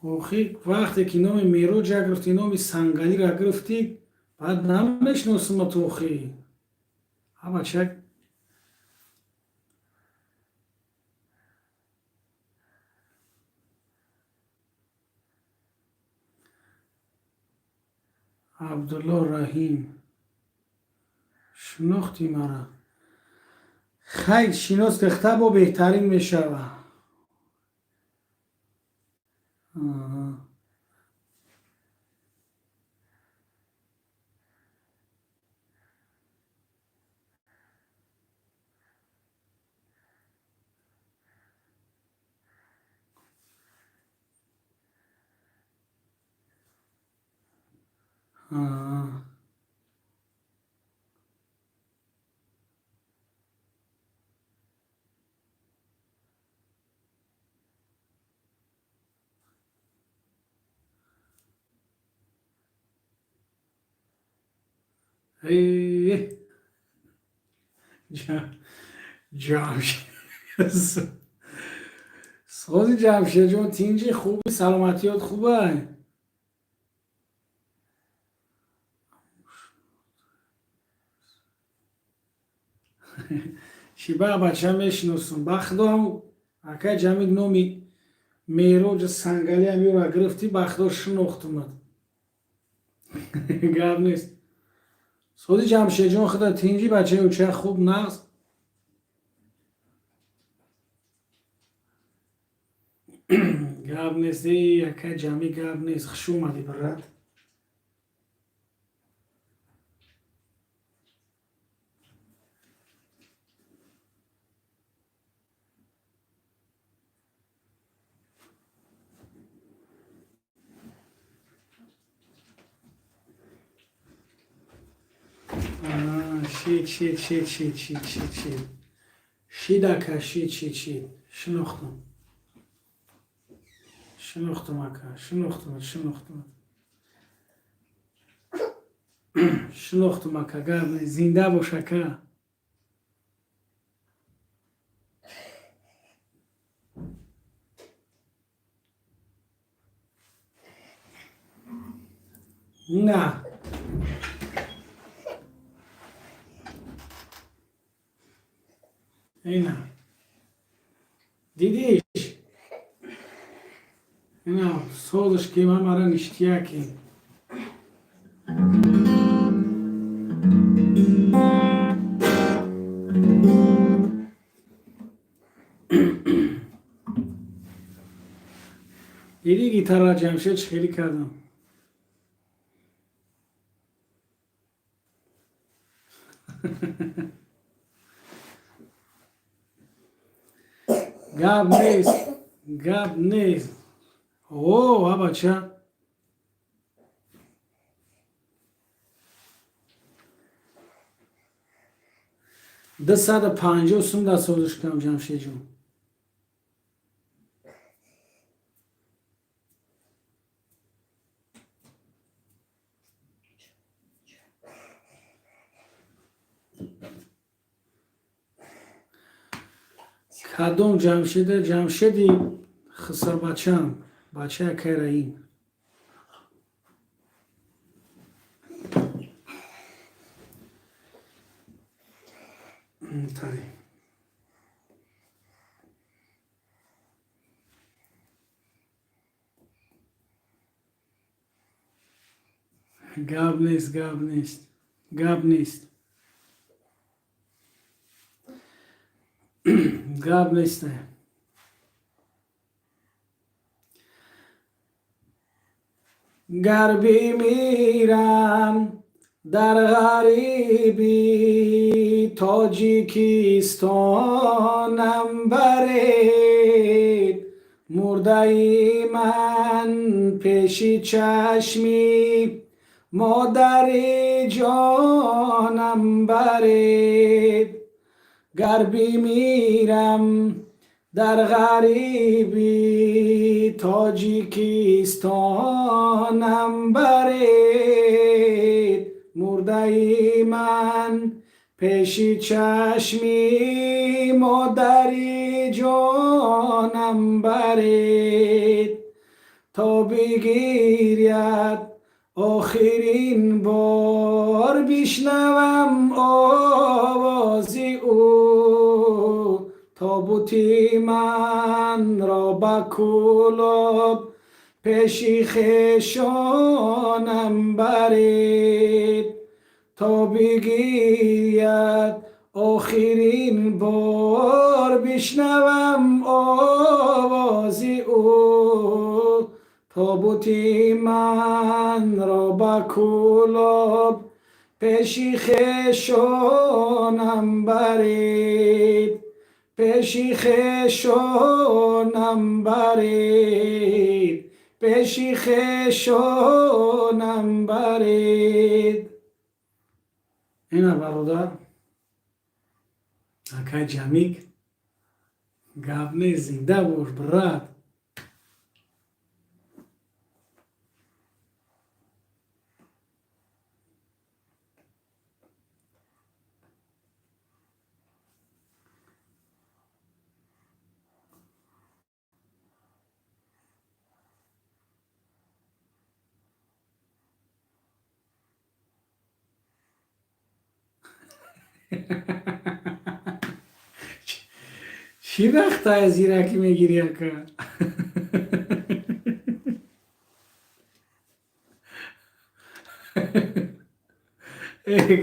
Охир вақте ки номи Мероҷа гирифтӣ, номи Сангалиро гирифтӣ, баъд намешиносимат охи. Ҳа, бачак. Абдулло Раҳим, шинохтӣ мара? Хай, шинос кихта бо беҳтарин мешава. Аҳа. Аҳа. Э, Ҷамшед, сози Ҷамшедҷон, тинҷи, хуби, саломатиёт хуба? Чӣ ба бача мешиносум, ба худо. Акай Ҷамид, номи Мероҷ Сангалиам ёра гирифтӣ, ба худо шинохтумад. Гап нест. Сози Ҷамшедҷон, худа тинҷи, бачаи уча хуб, нағз? Гап нест. Акай Ҷамӣ, гап нест, хуш омадӣ, брат. Шид, шид, шид, шид, шид, шид, шид, шид, ака, шид, шид, шид, шинохтам, шинохтам, ака, шинохтам, шинохтам, шинохтам, ака. Гап, зинда бош, ака. На, ина дидиш, ина созаш ки ман мара ништяки. Диди гитара, Ҷамшед, чӣ хеле кардам? Гап нест, гап нест. О, а бача, 250 сум да созиш кардам, Ҷамшедҷон. Кадом Ҷамшеда? Ҷамшеди хисрбачам, бачаи акай Раҳим. Тари гап нест, гап нест, гап нест, гап нест. Гар бимирам дар ғарибӣ, Тоҷикистонам баред, мурдаи ман пеши чашми модари ҷонам баред. Гар бимирам дар ғарибӣ, Тоҷикистонам баред, мурдаи ман пеши чашми модари ҷонам баред, то бигиряд охирин бор, бишнавам овози ӯ, тобути манро ба Кӯлоб Пеши хешонам баред, то бигиряд охирин бор, бишнавам овози ӯ. Тобути манро ба Кӯлоб пеши хешонам баред, пеши хешонам баред, пеши хешонам баред. Ина, бародар, акай Ҷамик, гап нест, зинда бош, брат. Чӣ вақтае зиракӣ мегирӣ, ака?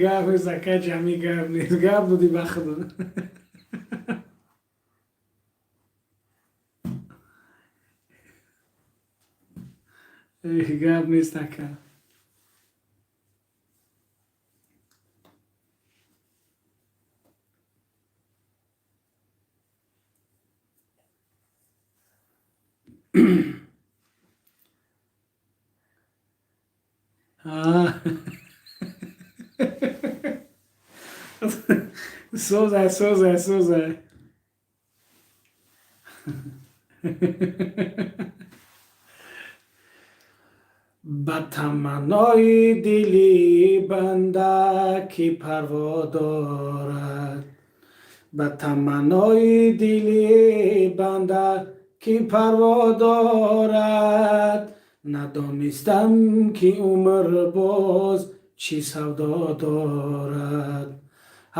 Гап нест, ака Ҷамӣ, гап нест, гап додӣ ба худо. Гап нест, ака. Созай, созай, созай. Ба таманнои дили банда, ки парво дорад, ба таманнои дили банда, ки парво дорад, надонистам, ки умр боз чӣ савдо дорад.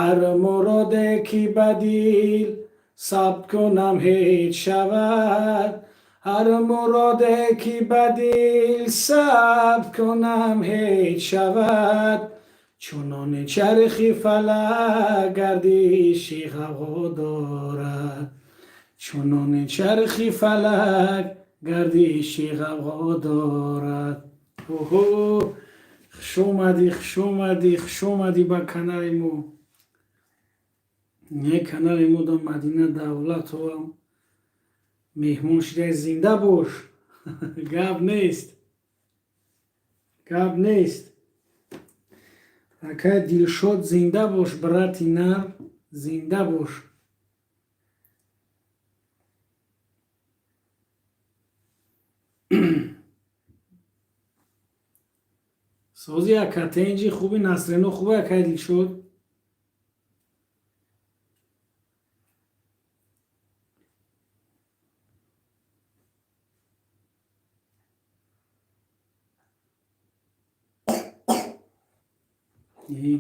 Ҳар муроде, ки ба дил сабт кунам, ҳеҷ шавад, ҳар муроде, ки ба дил сабт кунам, ҳеҷ шавад, чунони чархи фалак гардиши ғавғо дорад, чунони чархи фалак гардиши ғавғо дорад. Оҳо, хушомадӣ, хушомадӣ, хушомадӣ ба канали мо. Не, канали мо да Мадина Давлатовам меҳмон шидаи. Зинда бош, гап нест, гап нест. Акай Дилшод, зинда бош, брати нар, зинда бош. Сози, ака, тенҷи, хуби? Насрино хубе, акай Дилшод?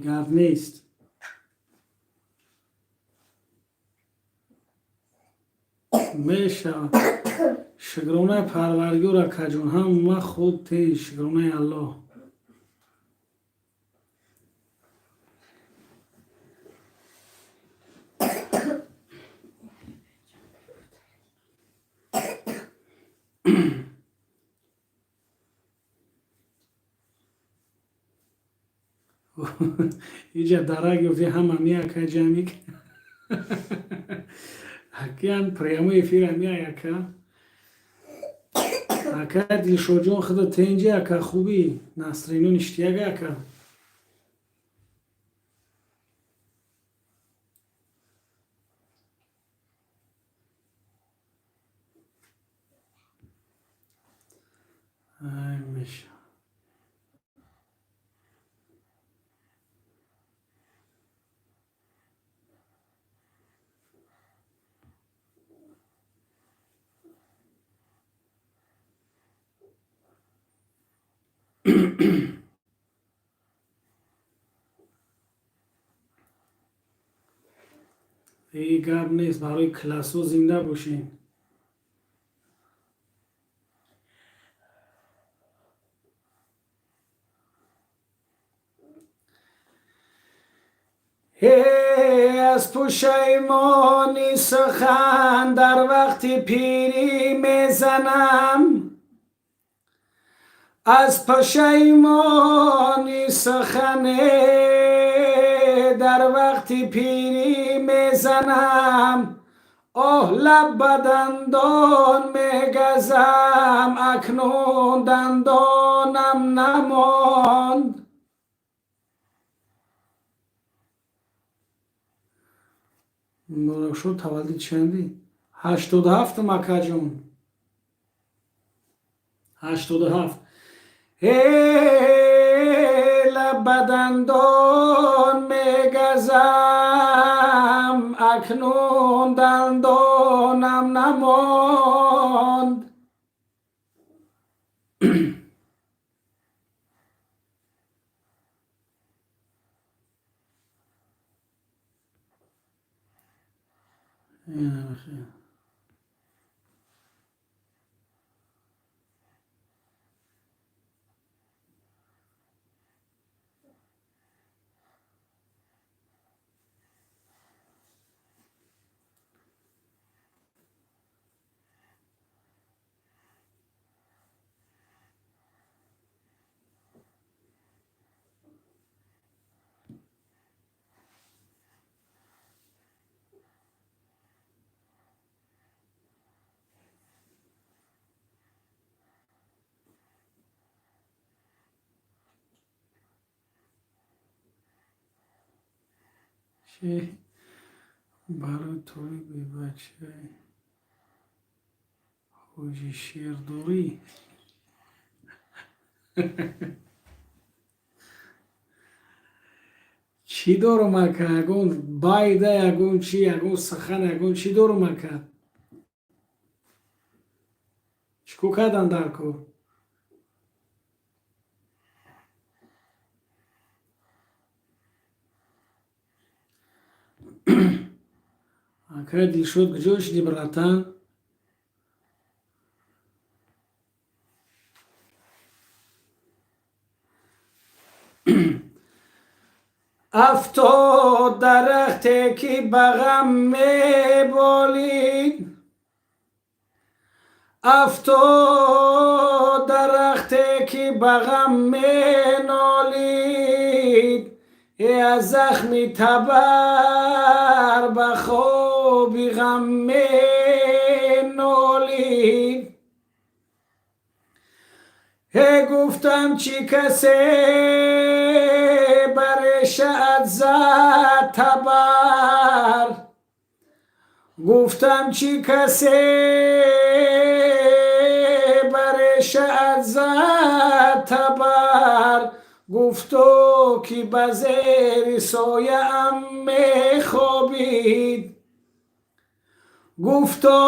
Гап нест. Мешавад. Шукронаи Парвардигор, акаҷон, ҳама хуб, тинҷ, шукронаи Аллоҳ. Иҷа дарак ёфти, ҳама меака. Ҷамик акиян прямой эфира меай, ака. Ака Дилшодҷон, худо тенҷи, ака, хуби? Насрино ништяк, ака. Ай, меша. Эй, гап нест, барои классо зинда бошем. Аз пушаймонӣ сухан дар вақти пирӣ мезанам, аз пушаймонӣ сухане дар вақти пирӣ мезанам. Оҳ, лаб ба дандон мегазам, акнун дандонам намонд. Муборакшо, таваллуди чандӣ? 87-м, акаҷон, 87. Лаб ба дандон мегазам, акнун дандонам намонд. Чӣ барои тои бебачаи ҳоҷи шердорӣ? Чӣ дорум, ака? Ягон байда, ягон чи, ягон сухан, ягон чӣ дорум, ака? Чӣ кор кардан дар кор? Акай Дилшод, куҷо шудӣ, братан? Афтод дарахте, ки ба ғам меболид, афтод дарахте, ки ба ғам менолид, э аз захми табар ба хоби ғам менолид. Ҳе, гуфтам, чӣ касе бар решаат зад табар? Гуфтам, чӣ касе бар решаат зад табар? Гуфто, ки ба зери сояам мехобид. Гуфто,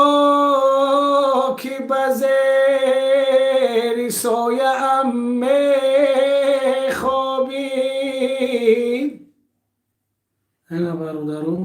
ки ба зери сояам мехобид. Ана, бародаро.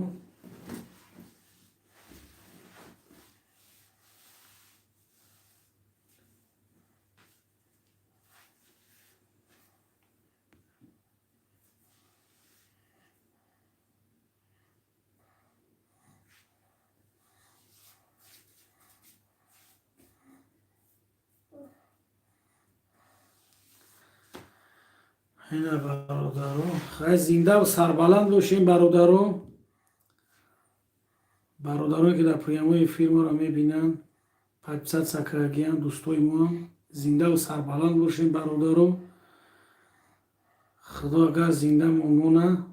Ина, бародаро, хай, зиндаву сарбаланд бошем, бародаро. Бародарое, ки дар прямой эфир моро мебинанд, подписаться кардагиянд, дӯстои моам, зиндаву сарбаланд бошем, бародаро. Худо агар зинда монона,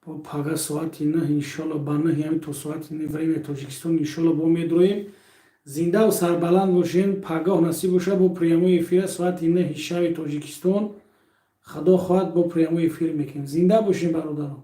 бо пага соати 9, иншолло, ба 9, ҳами то соати 9 время Тоҷикистон, иншолло, бо медроем. Зиндаву сарбаланд бошем. Пагоҳ насиб боша, бо прямой эфира соати 9-и шаби Тоҷикистон, худо хоҳад, бо прямой эфир мекунем. Зинда бошем, бародаро.